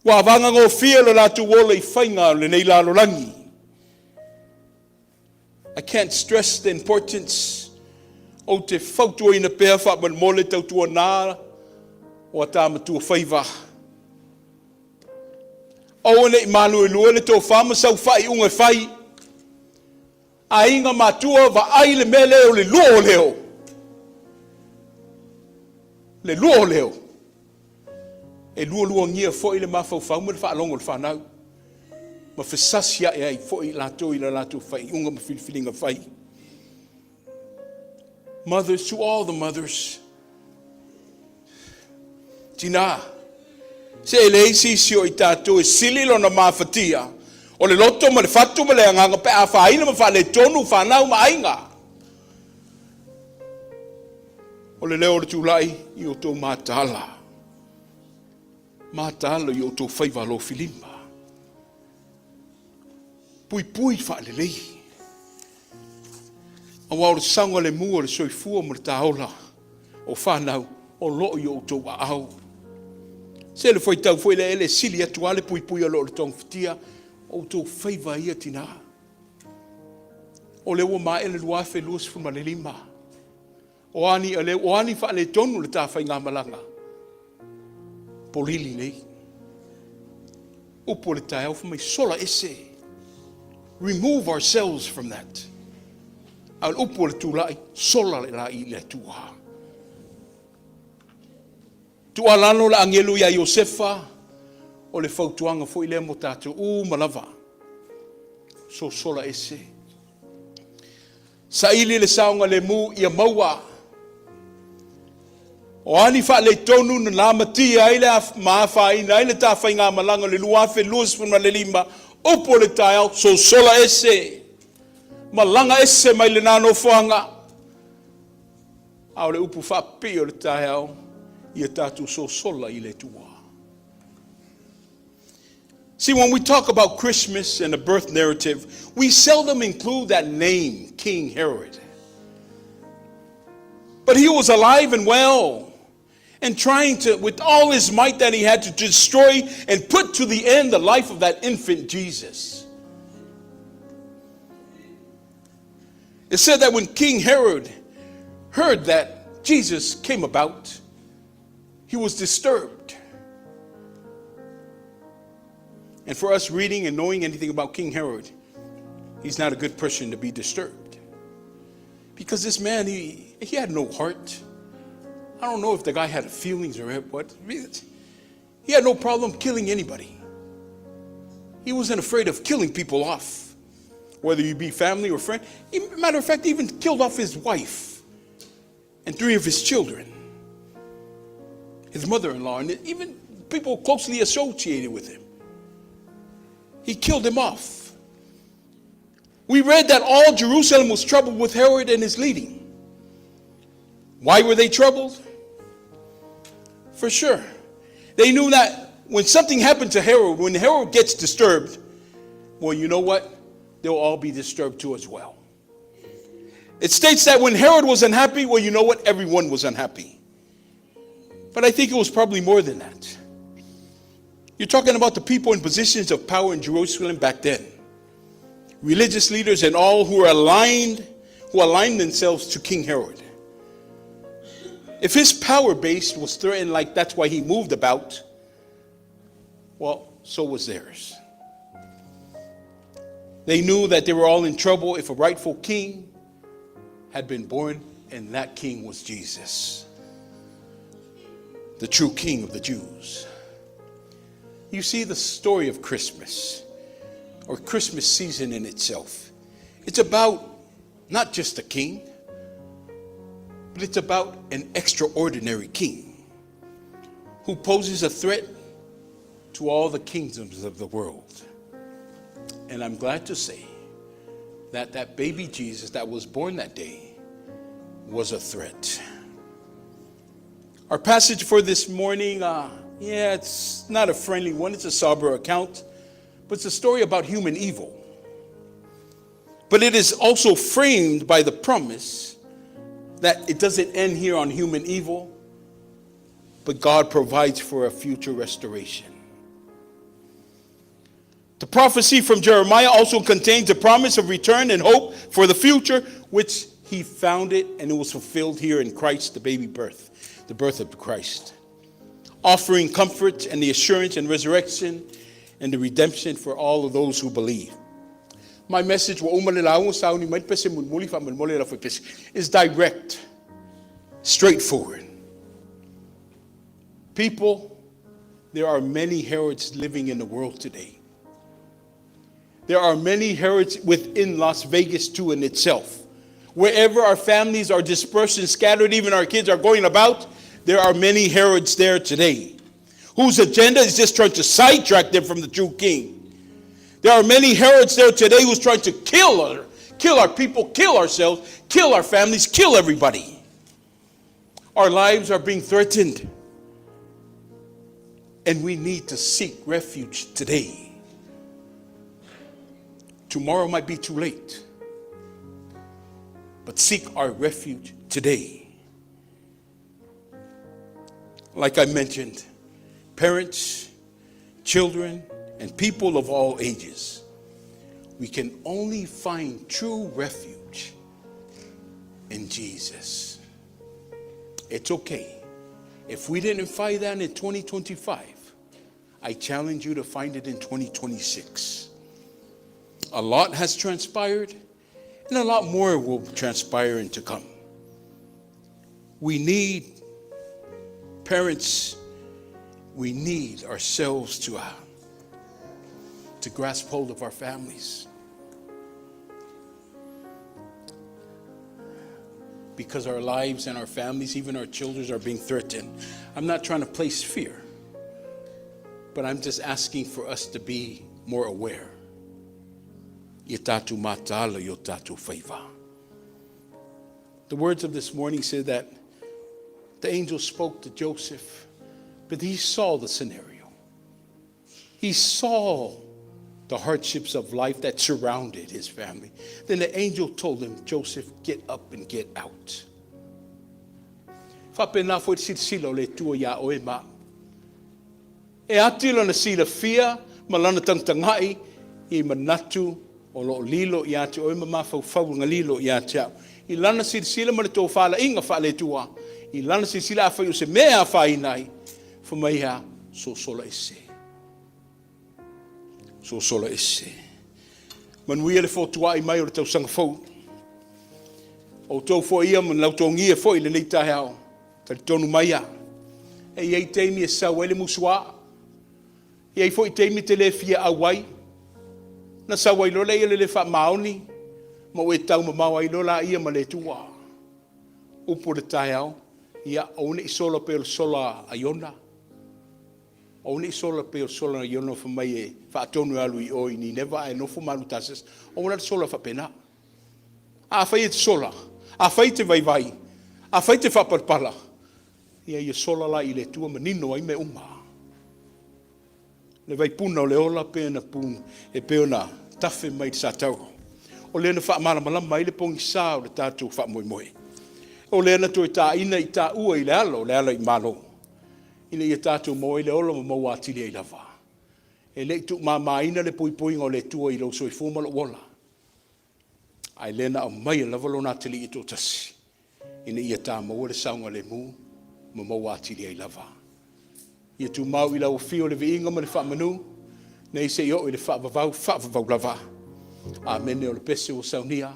Ua avagagofie lo latou ola i faiga o lenei lalolagi. I can't stress the importance ou te fautuaina pea faamolemole tautuanā o a ta matua faiva. Aua ne i maluelue le tofa ma sau faaiuga e fai. Aiga matua vaai le mea lea o le lua o leo. Le lua o leo. E lualuagia foi le mafaufau ma le faalogo o le fanau, ma fesasi ae ai foi i latou i la latou faaiuga ma filifiliga fai. Mothers, to all the mothers, tinā, se e leai se isi o i tatou e sili lona mafatia o le loto ma le fatu ma le agaga pe a afaina ma faaletonu fanau ma aiga. O le leo o le tulai i outou mataala, mataala i outou faiva alofilima, puipui faalelei, aua o le saogalemu o le soifua ma le taola o fanau o lo o i outou aao. Se le faitau foi lea ele sili atu lava le puipui o lo o le togafitia, o outou faiva ia tinā. O lea ua maea le 2025. O a ni aleu, o a ni faaletonu le ta faigamalaga, polili nei. Upu o le taeao fai mai, sola ese. Remove ourselves from that. A o le upu o le tulai, sola le la i le Atua. Tuualalo le agelu iā Iosefa, o le fautuaga foi lea mo tatou uma lava. Sosola ese. Saili le saogalemu ia maua. O a ni faaletonu na lamatia ai le ma afaina ai le ta faigamalaga o le 2025, upu o le taeao, sosola ese. Malaga ese mai lena nofoaga. A o le upu faapipii o le taeao, ia tatou sosola i le Atua. See, when we talk about Christmas and the birth narrative, we seldom include that name, King Herod. But he was alive and well and trying to, with all his might that he had, to destroy and put to the end the life of that infant Jesus. It said that when King Herod heard that Jesus came about, he was disturbed. And for us reading and knowing anything about King Herod, he's not a good person to be disturbed. Because this man, he, he had no heart. I don't know if the guy had feelings or what. He had no problem killing anybody. He wasn't afraid of killing people off, whether you be family or friend. Matter of fact, he even killed off his wife and three of his children. His mother in law, and even people closely associated with him. He killed them off. We read that all Jerusalem was troubled with Herod and his leading. Why were they troubled? For sure. They knew that when something happened to Herod, when Herod gets disturbed, well, you know what? They'll all be disturbed too as well. It states that when Herod was unhappy, well, you know what? Everyone was unhappy. But I think it was probably more than that. You're talking about the people in positions of power in Jerusalem back then. Religious leaders and all who were aligned, who aligned themselves to King Herod. If his power base was threatened, like that's why he moved about, well, so was theirs. They knew that they were all in trouble if a rightful king had been born, and that king was Jesus, the true king of the Jews. You see the story of Christmas, or Christmas season in itself. It's about not just a king, but it's about an extraordinary king who poses a threat to all the kingdoms of the world. And I'm glad to say that that baby Jesus that was born that day was a threat. Our passage for this morning, yeah, it's not a friendly one, it's a sober account, but it's a story about human evil. But it is also framed by the promise that it doesn't end here on human evil, but God provides for a future restoration. The prophecy from Jeremiah also contains a promise of return and hope for the future, which he found it and it was fulfilled here in Christ, the baby birth, the birth of Christ, offering comfort and the assurance and resurrection and the redemption for all of those who believe. My message is direct, straightforward. People, there are many Herods living in the world today. There are many Herods within Las Vegas, too, in itself. Wherever our families are dispersed and scattered, even our kids are going about, there are many Herods there today whose agenda is just trying to sidetrack them from the true king. There are many Herods there today who's trying to kill our, kill our people, kill ourselves, kill our families, kill everybody. Our lives are being threatened. And we need to seek refuge today. Tomorrow might be too late. But seek our refuge today. Like I mentioned, parents, children, and people of all ages, we can only find true refuge in Jesus. It's okay. If we didn't find that in 2025, I challenge you to find it in 2026. A lot has transpired, and a lot more will transpire and to come. We need parents, we need ourselves to, to grasp hold of our families. Because our lives and our families, even our children, are being threatened. I'm not trying to place fear, but I'm just asking for us to be more aware. Ia tatou mataala i o tatou faiva. The words of this morning said that the angel spoke to Joseph, but he saw the scenario. He saw the hardships of life that surrounded his family. Then the angel told him, Joseph, get up and get out. Faapena foi le silasila o le Atua iā oe ma au. E ati lona silafia ma lana tagatagai i manatu o lo o lilo ia te oe ma mafaufauga lilo ia te au. I lana silasila ma le tofalaiga faale-Atua, i lana silasila afai o se mea e afaina ai, fai mai ia, sosola ese. Sosola ese. Manuia le fotuai mai o le tausaga fou. O outou foi ia ma lautogia foi i lenei taeao. Talitonu mai a. E i ai taimi e sau ai le musuā. E i ai foi taimi e te le fia auai. Na sau ai loa lea le le faamaoni ma ua e taumamao ai loa laia ma le Atua. Upu o le taeao. Ia, aua ne i sola pei o le sola a Iona. Aua ne i sola pei o le sola a Iona fai mai e faatonu e alu i o i Nineva ae nofo ma alu i Tasesi. Aua la le sola faapena. Afai e te sola, afai e te vaivai, afai e te faapalapala, ia ia sola la i le Atua manino ai mea uma. Le vaipuna o le ola pei ona pu, e pei ona tafe mai i le satauro. O lea na faamalamalama ai le pogisa o le tatou faamoemoe. O lea na toe taina i taua i le alo o le ala i Malo, ina ia tatou maua ai le ola ma maua atili ai lava. E le i tuumamaina le puipuiga o le Atua i lou soifua ma lou ola, ae lea na aumaia lava Lona Atalii e toatasi, ina ia ta maua le saogalemu ma maua atili ai lava. Ia tumau i lau afio le viiga ma le faamanu, nei seia oo i le faavavau, faavavau lava. Amene. O le pese ua saunia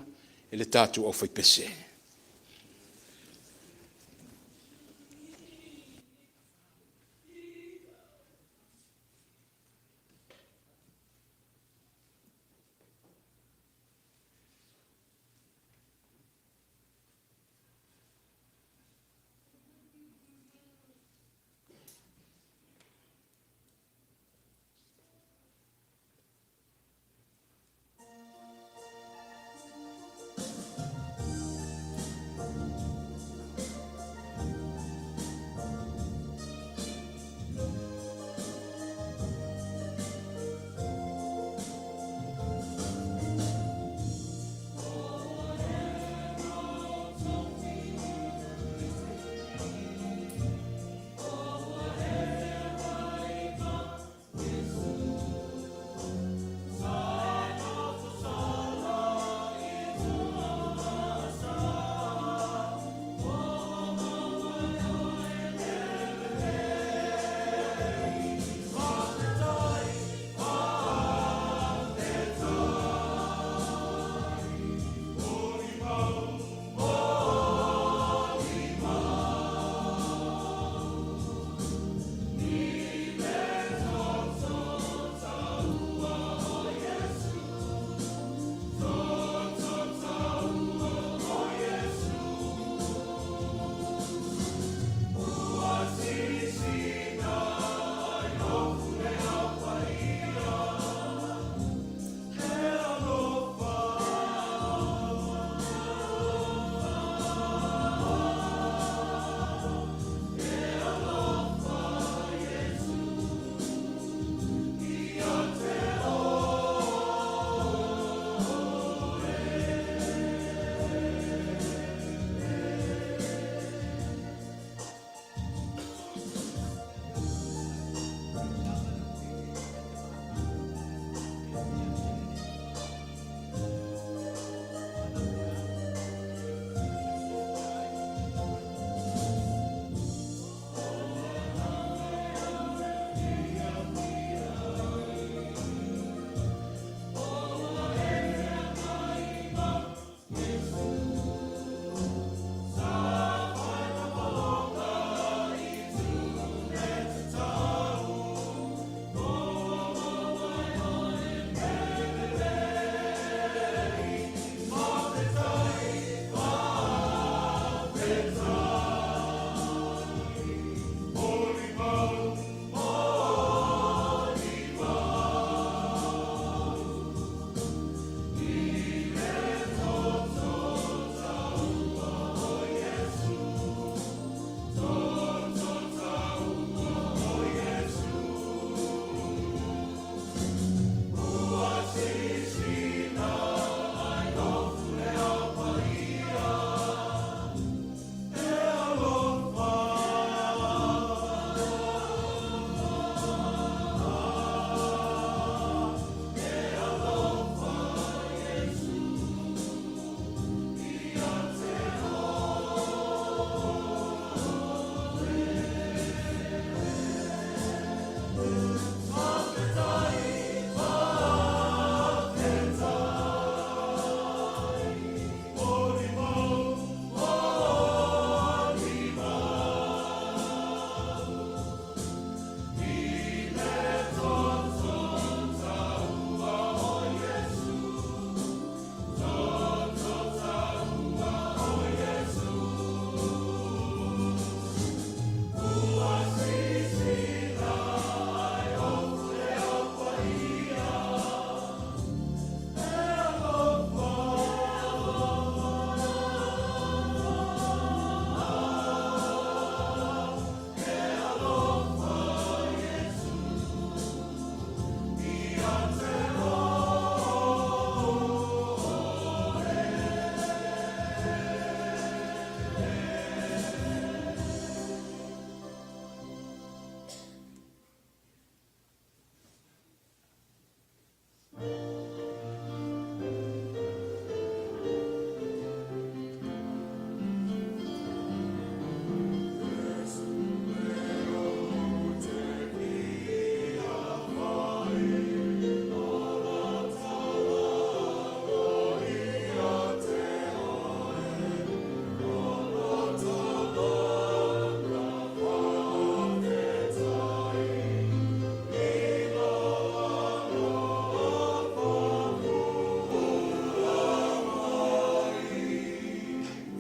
e le tatou aufaipese.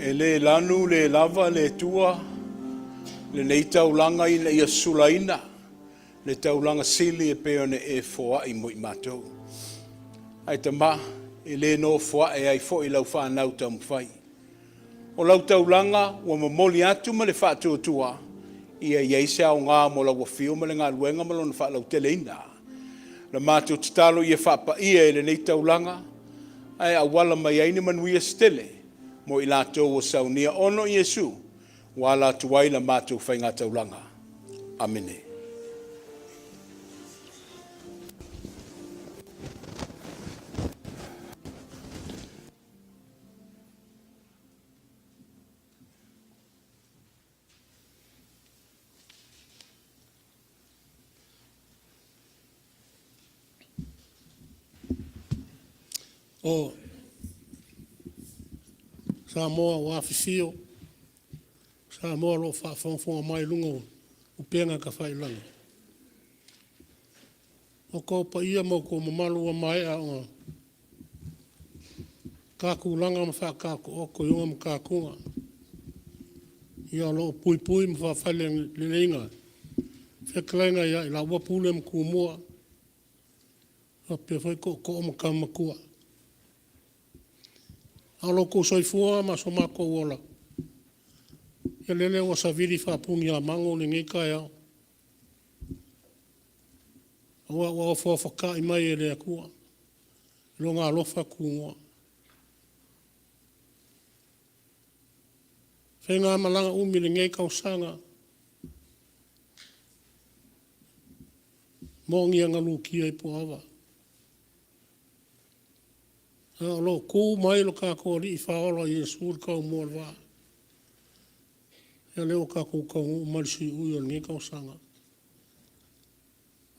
E le lanu le lava le Atua lenei taulaga ina ia sulaina le taulaga sili e pei ona e foai mo i matou. Ae Tama, e le nofoae ai foi lau fanau taumafai. O lau taulaga ua momoli atu ma le faatuatua, ia i ai se aoga mo lau afio ma le galuega ma lona faalauteleina. O le matou tatalo ia faapaia i lenei taulaga, ae auala mai ai ni manuia se tele mo i latou ua saunia ona o Iesu ua ala atu ai la matou faigataulaga. Amene. O Samoa ua afifio, Samoa o lo o faafogafoga mai i luga o upega tafailagi. O outou paia ma outou mamalu ua maea ona ta tulaga ma faataotooto i ona matatuga. Ia o lo o puipui ma faafaleleleina e fetalaiga ia i laua Pule ma Tumua, faapea foi Tootoo ma Tama Matua. A o lo outou soifua ma so matou ola, ia lele ua savili faapuniamanu lenei taeao, aua ua ofaofatai mai e le Atua Lona alofa tunoa. O faigamalaga umi i lenei tausaga, moni lava na lutia i puaava, a o lo o tu mai lo tatou Alii Faaola o Iesu i le taumua o le vaa. Ia lea ua tatou taunuu mai i le siui o lenei tausaga. O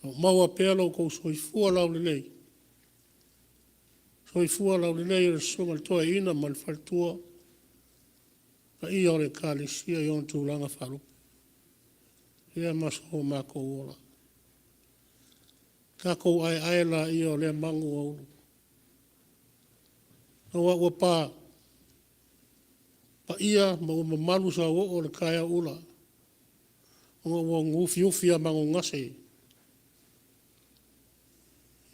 lo o maua pea lo outou soifua laulelei, soifua laulelei o le Susuga i le Toeaina ma le faletua, le paia o le Ekalesia i ona tulaga faalupe, ia ma so matou ola. Tatou aeae laia o lea magu ua ulu, aua ua paia ma ua mamalu sauoo le taeao ula ona ua ufiufi manugase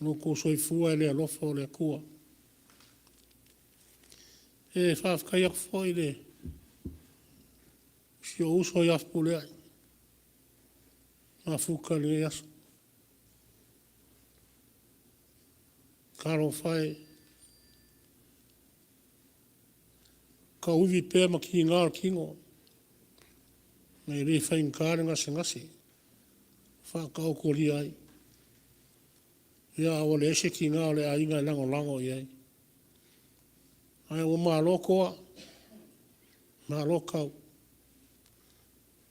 lo outou soifua i le alofa o le Atua. E faafetai atu foi i si ou uso ia Fepuleai, mafuta i lenei aso. Talofa e, tauivi pea ma tiga le tino, e le faigata le gasegase o faataotolia ai, ae ua leai se tina o le aiga e lagolago i ai. Ae ua malo toa, malo tau. E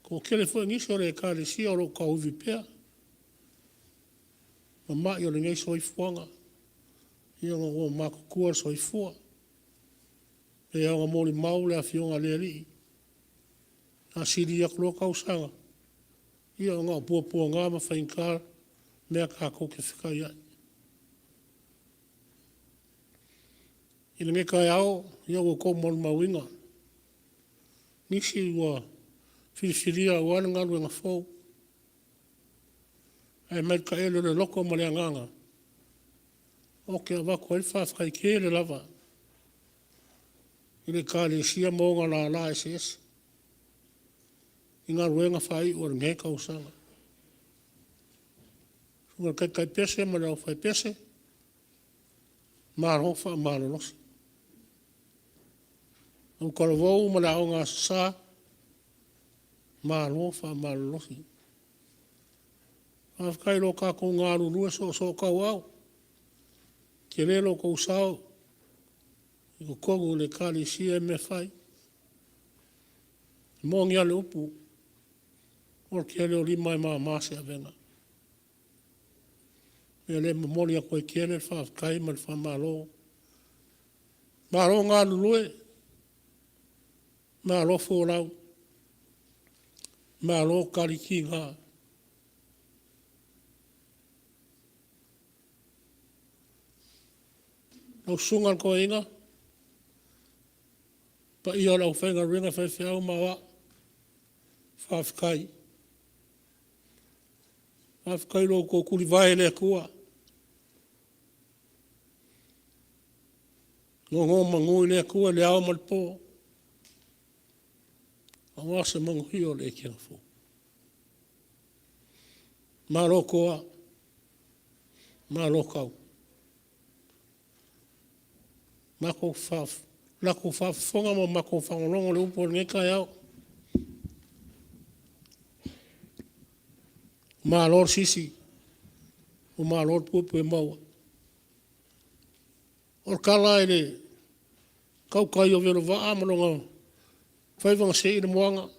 toatele foi nisi o le Ekalesia o lo o tauivi pea ma mai o lenei soifuaga, ia ona ua matutua le soifua. E pei lava ona molimau le Afioga a le alii, a sili atu loa tausaga, ia na o puapuaga ma faigata mea tatou te fetaiai. I lenei taeao, ia ua outou molimauina nisi ua filifilia aua le galuega fou, ae mai le taele o le loto ma le agaga, ou te avatu ai le faafetai tele lava i le Ekalesia ma ona lala eseese i galuega faaiu o lenei tausaga. Susuga i le taitai pese ma le aufaipese, malo faamalolosi. Autalavou ma le Aoga Aso Sa, malo faamalolosi. Faafetai i lo tatou galulue soosootauau, tele lo outou sao i totonu o le Ekalesia i mea e fai. E moni lava le upu, o le tele o lima e mama se avega. O le mea lea e momoli atu ai tele le faafetai ma le faamalo. Malo galulue, malo folau, malo tali tiga. Lau Susuga i le Toeaina Paia o le aufaigaluega faifeau ma aoao, faafetai. Faafetai i lo outou tulivae i le Atua, nonomanu i le Atua i le ao ma le po aua se manuia o le ekena fou. Malo toa, malo tau. Matou latou faafofoga ma matou faalogologo i le upu o lenei taeao, malo le sisi, ua malo le puepuemauga. O le tala i le tautai o Velo ma lona faiva na seei i le moana,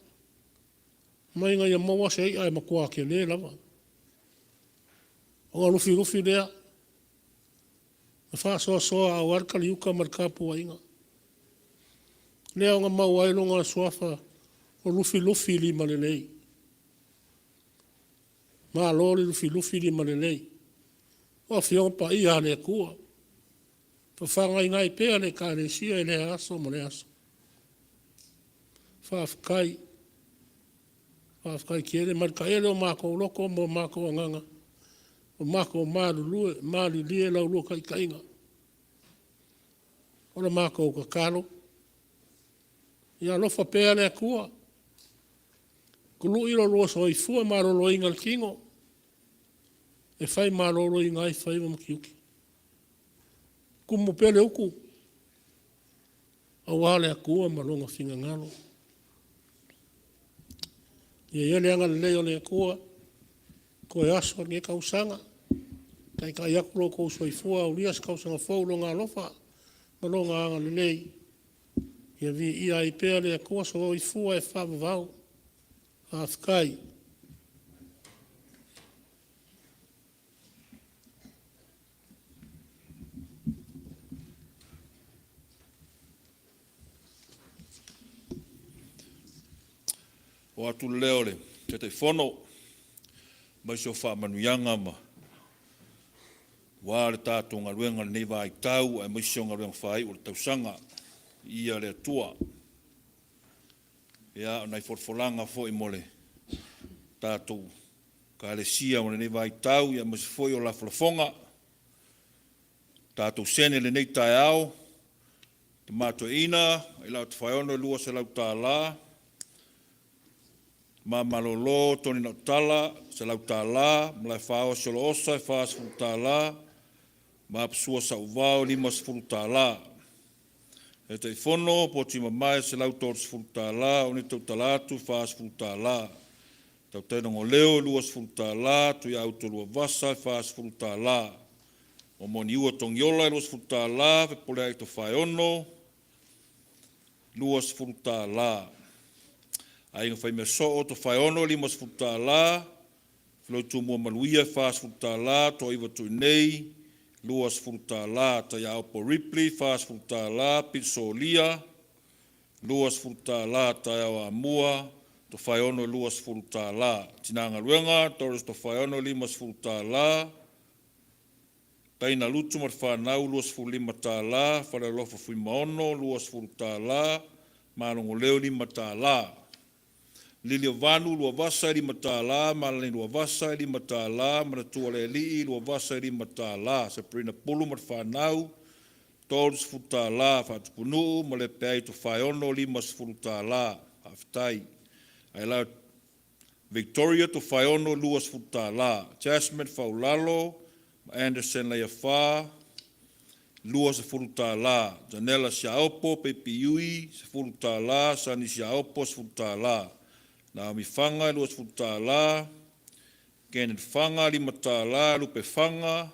fai mai ina ia maua se i'a e matua tele lava, ona lufilufi lea ma faasoasoa aua le taliuta ma le tapuaiga. Lea na maua ai lona suafa o Lufilufilimalelei. Malo le Lufilufilimalelei. O Afioga Paia a le Atua, faafagaina ai pea le Ekalesia i lea aso ma lea aso. Faafetai, faafetai tele mai le taele o matou loto ma o matou agaga, ua matou malilie i la ulua taitaiga. O le matou tatalo, ia alofa pea le Atua, tului lo oulua soifua maloloina i le tino e faimaloloina ai faiva ma tiute. Tumu pea le utu aua le Atua ma Lona finagalo. Ia i ai le agalelei o le Atua i toe aso o lenei tausaga, taitai atu lo outou soifua aulia se tausaga fou i Lona alofa ma Lona agalelei. Ia viia ai pea le Atua. Soifua e faavavau. Faafetai. Oo atu le leo o le Taitaifono aemaise o faamanuiaga ma aua le tatou galuega i lenei vaitau aemaise o galuega faaiu o le tausaga. Viia le Atua. Ia, o nai folafolaga foi mo le tatou Ekalesia mo lenei vaitau aemaise foi o lafolafoga. Tatou sene i lenei taeao, Tama Toeaina Ailao Tofaeono e $200. Tama Malolo Tony Nautala $100. Malaefaosi Soloosa e $40. Ma Apasua Sauvao e $50. Taitaifono Poti Mamae e $130, Oneta Tautala atu e $40, Tautai Logoleo e $20, Tuiauto Luavasa e $40, Momoa Niua Togiola e $20, Fepuleai Tofaeono e $20. Aiga Faimeasoo o Tofaeono e $50, Felo Tumua Manuia e $40, Toaiva Tuinei e $20, Taiaopo Ripley e $40, Pita Solia e $20, Taeao Amua Tofaeono e $20. Tina Galuega Doris Tofaeono e $50, Taina Lutu ma le Fanau e $25, Falealofa Fuimaono e $20, Malogoleo e $5. Liliovanu Luavasa e $5, Malani Luavasa e $5, Manatualealii Luavasa e $5, Sabrina Pulu ma le Fanau e $30, Faatupunuu ma Lepeai Tofaeono e $50. Faafetai. Ailao Victoria Tofaeono e $20. Jasmine Faulalo ma Anderson Leiafa e $20. Janela Siaopo Baby Ui $10, Sani Siaopo $10, Naomi Faga e $20, Kenneth Faga $5, Lupe Faga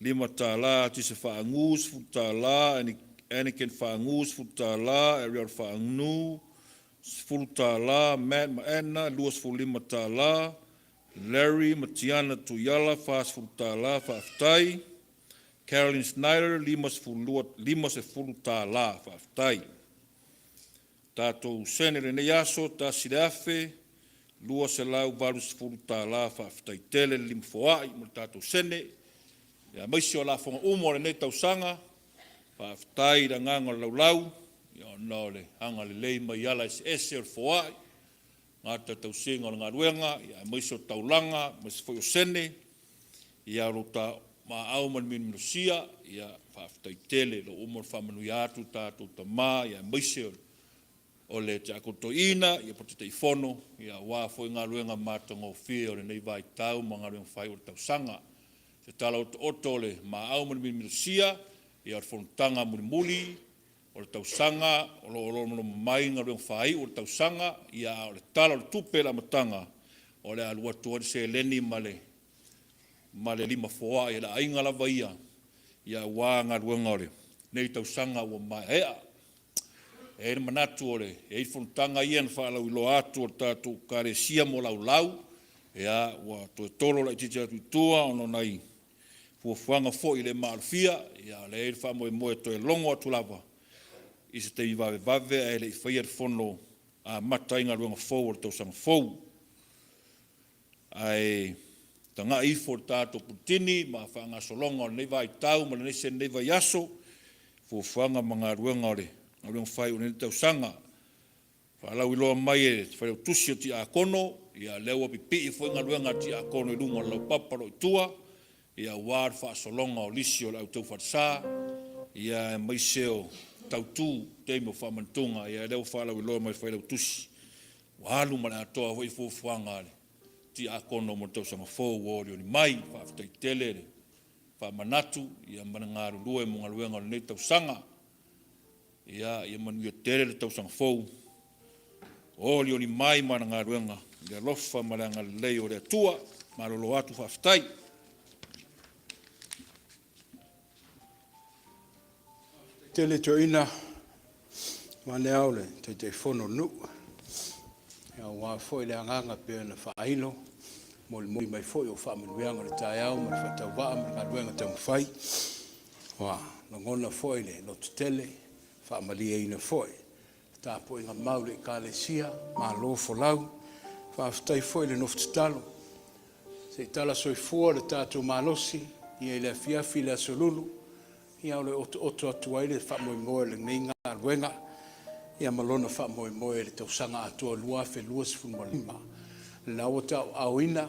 $5, Tise Faagu $10, Anakin Faagu $10, Ariel Faagnu $10, Matt ma Edna $25, Larry ma Tiana Tuiala $40. Faafetai. Carolyn Snyder 52 $50. Faafetai. Tatou sene i lenei aso, $1,280. Faafetai tele le limafoai mo le tatou sene, aemaise o lafoga uma o lenei tausaga. Faafetai i le agaga o le laulau. ona o le agalelei mai ala eseese o le foai, gata tausiga o le galuega, aemaise o taulaga, aemaise foi o sene, ia o lo ta maau ma le minominosia, ia faafetai tele lo uma faamanuia atu tatou tama, ia aemaise o le tiakono toeaina, ia po o le Taitaifono, ia aua foi galuega matagofie o lenei vaitau ma galuega fai o le tausaga. Se tala otooto o le maau ma le minominosia, ia o le fonotaga mulimuli o le tausaga o lo o lomoloma mai galuega faaiu o le tausaga, ia a o le Tala o le Tupe i le amataga o le a alu atu ai le seleni ma le ma le lima foai a le aiga lava ia, ia aua galuega o lenei tausaga ua maeaea. E i ai le manatu o le e i ai fonotaga ia na faalauiloa atu a le tatou Ekalesia mo laulau, ia ua toe tolo laitiiti atu i tua ona o nai fuafuaga foi le maalofia, ia o lea e i ai le faamoemoe e toe logo atu lava i se taimi vavevave ae le i faia le fono amata ai galuega fou o le tausaga fou. Ae tagai ifo i le tatou puletini ma faagasologa o lenei vaitau ma lenei vaiaso, fuafuaga ma galuega o le galuega fai o lenei tausaga. Faalauiloa mai e le Failautusi o Tiakono, ia lea ua pipii foi galuega a Tiakono i luga o le laupapa o lo o i tua, ia aua le faasologa o lisi o le au tau falesa, ia aemaise o tautu taimi o faamanatuga, ia lea ua faalauiloa mai e le Failautusi, ua alu ma le atoa foi fuafuaga a le Tiakono mo le tausaga fou ua olioli mai. Faafetai tele le faamanatu ia ma le galulue mo galuega o lenei tausaga. Ia, ia manuia tele le tausaga fou. Olioli mai ma ana galuega i le alofa ma le agalelei o le Atua. Malolo atu, faafetai. Tele toeaina vaeane ao le Taitaifono o le nuu, aua foi le agaga pei ona faailo, molimoli mai foi o faamanuiaga o le taeao ma le faatauvaa ma le galuega taumafai. Ua lagona foi le lototele, faamalieina foi le tapuaiga mau a le Ekalesia, malo folau. Faafetai foi le nofo tatalo. Se i tala soifua le tatou malosi i le afiafi i le Aso Lulu, ia o le a otooto atu ai le faamoemoe o lenei galuega ma lona faamoemoe i le tausaga atoa 2025. O lena ua tauaaoina,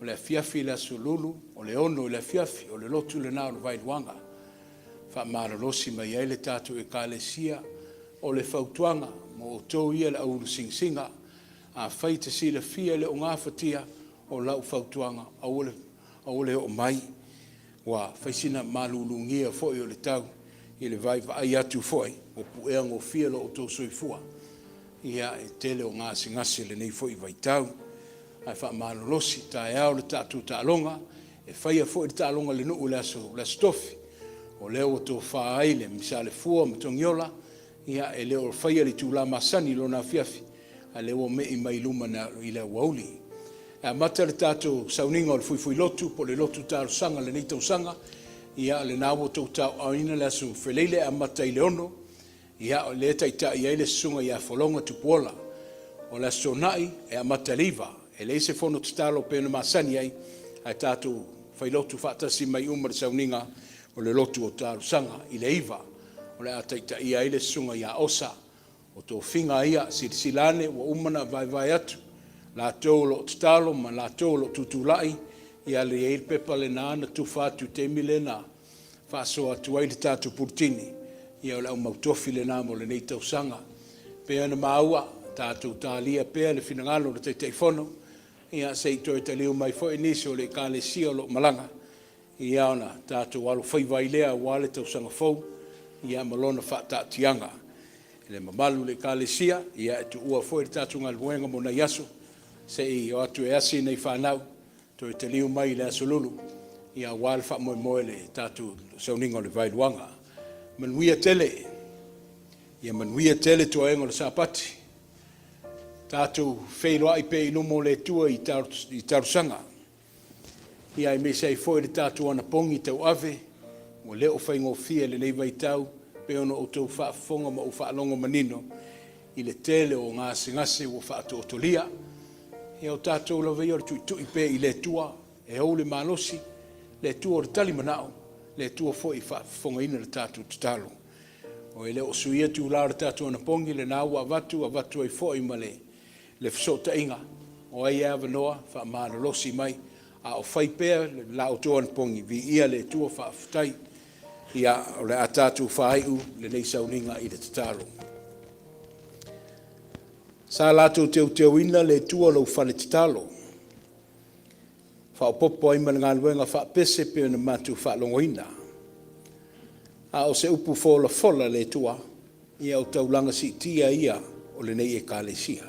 o le afiafi i le Aso Lulu, o le 6:00 i le afiafi, o le lotu lena o le Vailuaga, e faamalolosi mai ai le tatou Ekalesia. O le fautuaga mo outou ia le au ulu sinasina, afai e te silafia e le o gafatia, o lau fautuaga, aua le aua le oo mai, ua fai sina malulugia foi o le tau i le vaaivaai atu foi ua pueagofie lo outou soifua i le tele o gasegase i lenei foi vaitau. Ae faamalolosi, taeao le tatou taaloga, e faia foi le taaloga a le nuu i le Aso Tofi, o lea ua tofa ai le Misalefua ma Togiola, ia e le o faia i le itula masani i lona afiafi, a o lea ua me'i mai i luma i le aoauli. E amata le tatou sauniga o le fuifuilotu po o le lotu talosaga i lenei tausaga. Ia o lena ua outou tauaaoina le Aso Faraile e amata i le 6:00, ia o lea e taitai ai le Susuga ia Fologa Tupuola. O le Aso Toonai e amata i le 9:00. E leai se fono tatalo e pei ona masani ai, ae tatou failotu faatasi mai uma i le sauniga o le lotu o talosaga i le 9:00. O le a taitaia ai le Susuga ia Osa. O tofiga ia, silasila ane ua uma ona vaevae atu latou o lo o tatalo ma latou o lo o tutulai, ia e i ai le pepa lena na tufa atu i le taimi lea na faasoa atu ai le tatou Puletini, ia o le au mautofi lena mo lenei tausaga. E pei ona maua, tatou talia pea le finagalo o le Taitaifono, ia se i toe taliu mai foi nisi o le Ekalesia o lo o malaga, ia ona tatou alofaiva ai lea aua le tausaga fou ma lona faataatiaga. Le mamalu i le Ekalesia, ia e tuua foi le tatou galuega mo nai aso se i o atu e asi nai fanau toe taliu mai i le Aso Lulu aua le faamoemoe i le tatou sauniga o le Vailuaga. Manuia tele, ia manuia tele toega o le Sapati. Tatou feiloai pea i luma o le Atua i talosaga. Ia aemaise ai foi le tatou anapogi tauave, ua le o faigofie lenei vaitau, pei ona outou faafofoga ma ou faalogo manino i le tele o gasegase ua faatootolia. Ia o tatou lava ia o le tuitui pea i le Atua e ou le malosi, le Atua o le tali manao, le Atua foi e faafofogaina le tatou tatalo. E le o suia itula o le tatou anapogi, lena ua avatu, avatu ai foi ma le fesootaiga. O ai e avanoa, faamalolosi mai, a o fai pea la outou anapogi, viia le Atua faafetai. Ia, o le a tatou faaiu lenei sauniga i le tatalo. Sa latou teuteuina le Atua lou fale tatalo, faaopoopo ai ma le galuega faapese pei ona matou faalogoina. A o se upu folafola a le Atua, ia o taulaga siitia ia o lenei Ekalesia,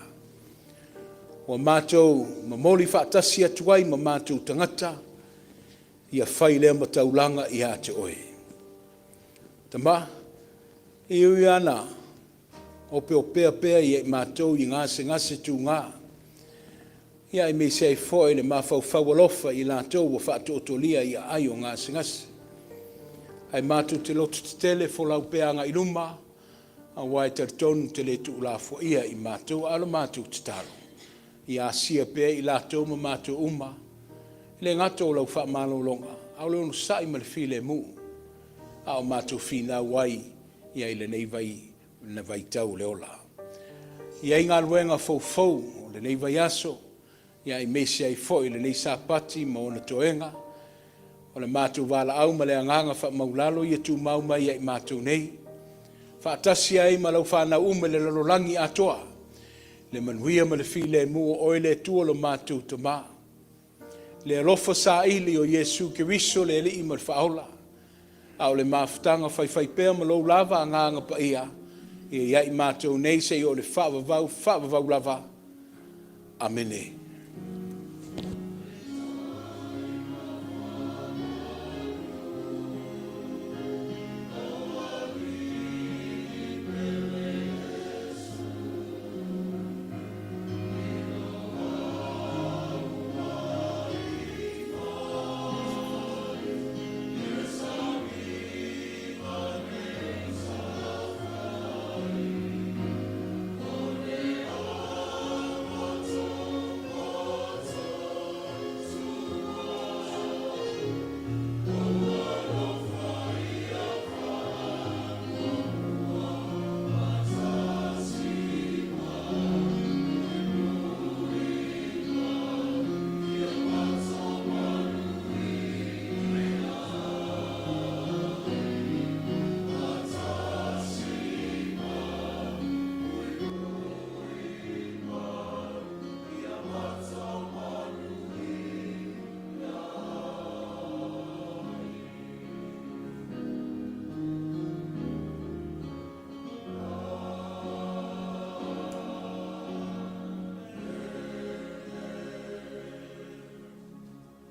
ua matou momoli faatasi atu ai ma matou tagata, ia fai lea ma taulaga ia te Oe. Tama, e ui lava ina opeopea pea i matou i gasegase tuga, aemaise ai foi le mafaufau alofa i latou ua faatootolia i aai o gasegase, ae matou te lototetele, folau pea agai i luma, aua e talitonu e te le tuulafoaia i matou. A o le matou tatalo, ia asia pea i latou ma matou uma, e le gata o lau faamalologa, a o le onosai ma le filemu a o matou finau ai i lenei vaitau o le ola. E i ai galuega foufou o lenei vaiaso, aemaise ai foi lenei Sapati ma ona toega, o le matou valaau ma le agaga faamaualalo ia tumau mai ia i matou nei, faatasi ai ma lau fanau uma i le lalolagi atoa, le manuia ma le filemu o Oe le Atua lo matou Tama, le alofa saili o Iesu Keriso le Alii ma le Faaola, a o le mafutaga faifaipea ma lou lava Agaga Paia, ia i ai matou nei seia oo i le faavavau, faavavau lava. Amene.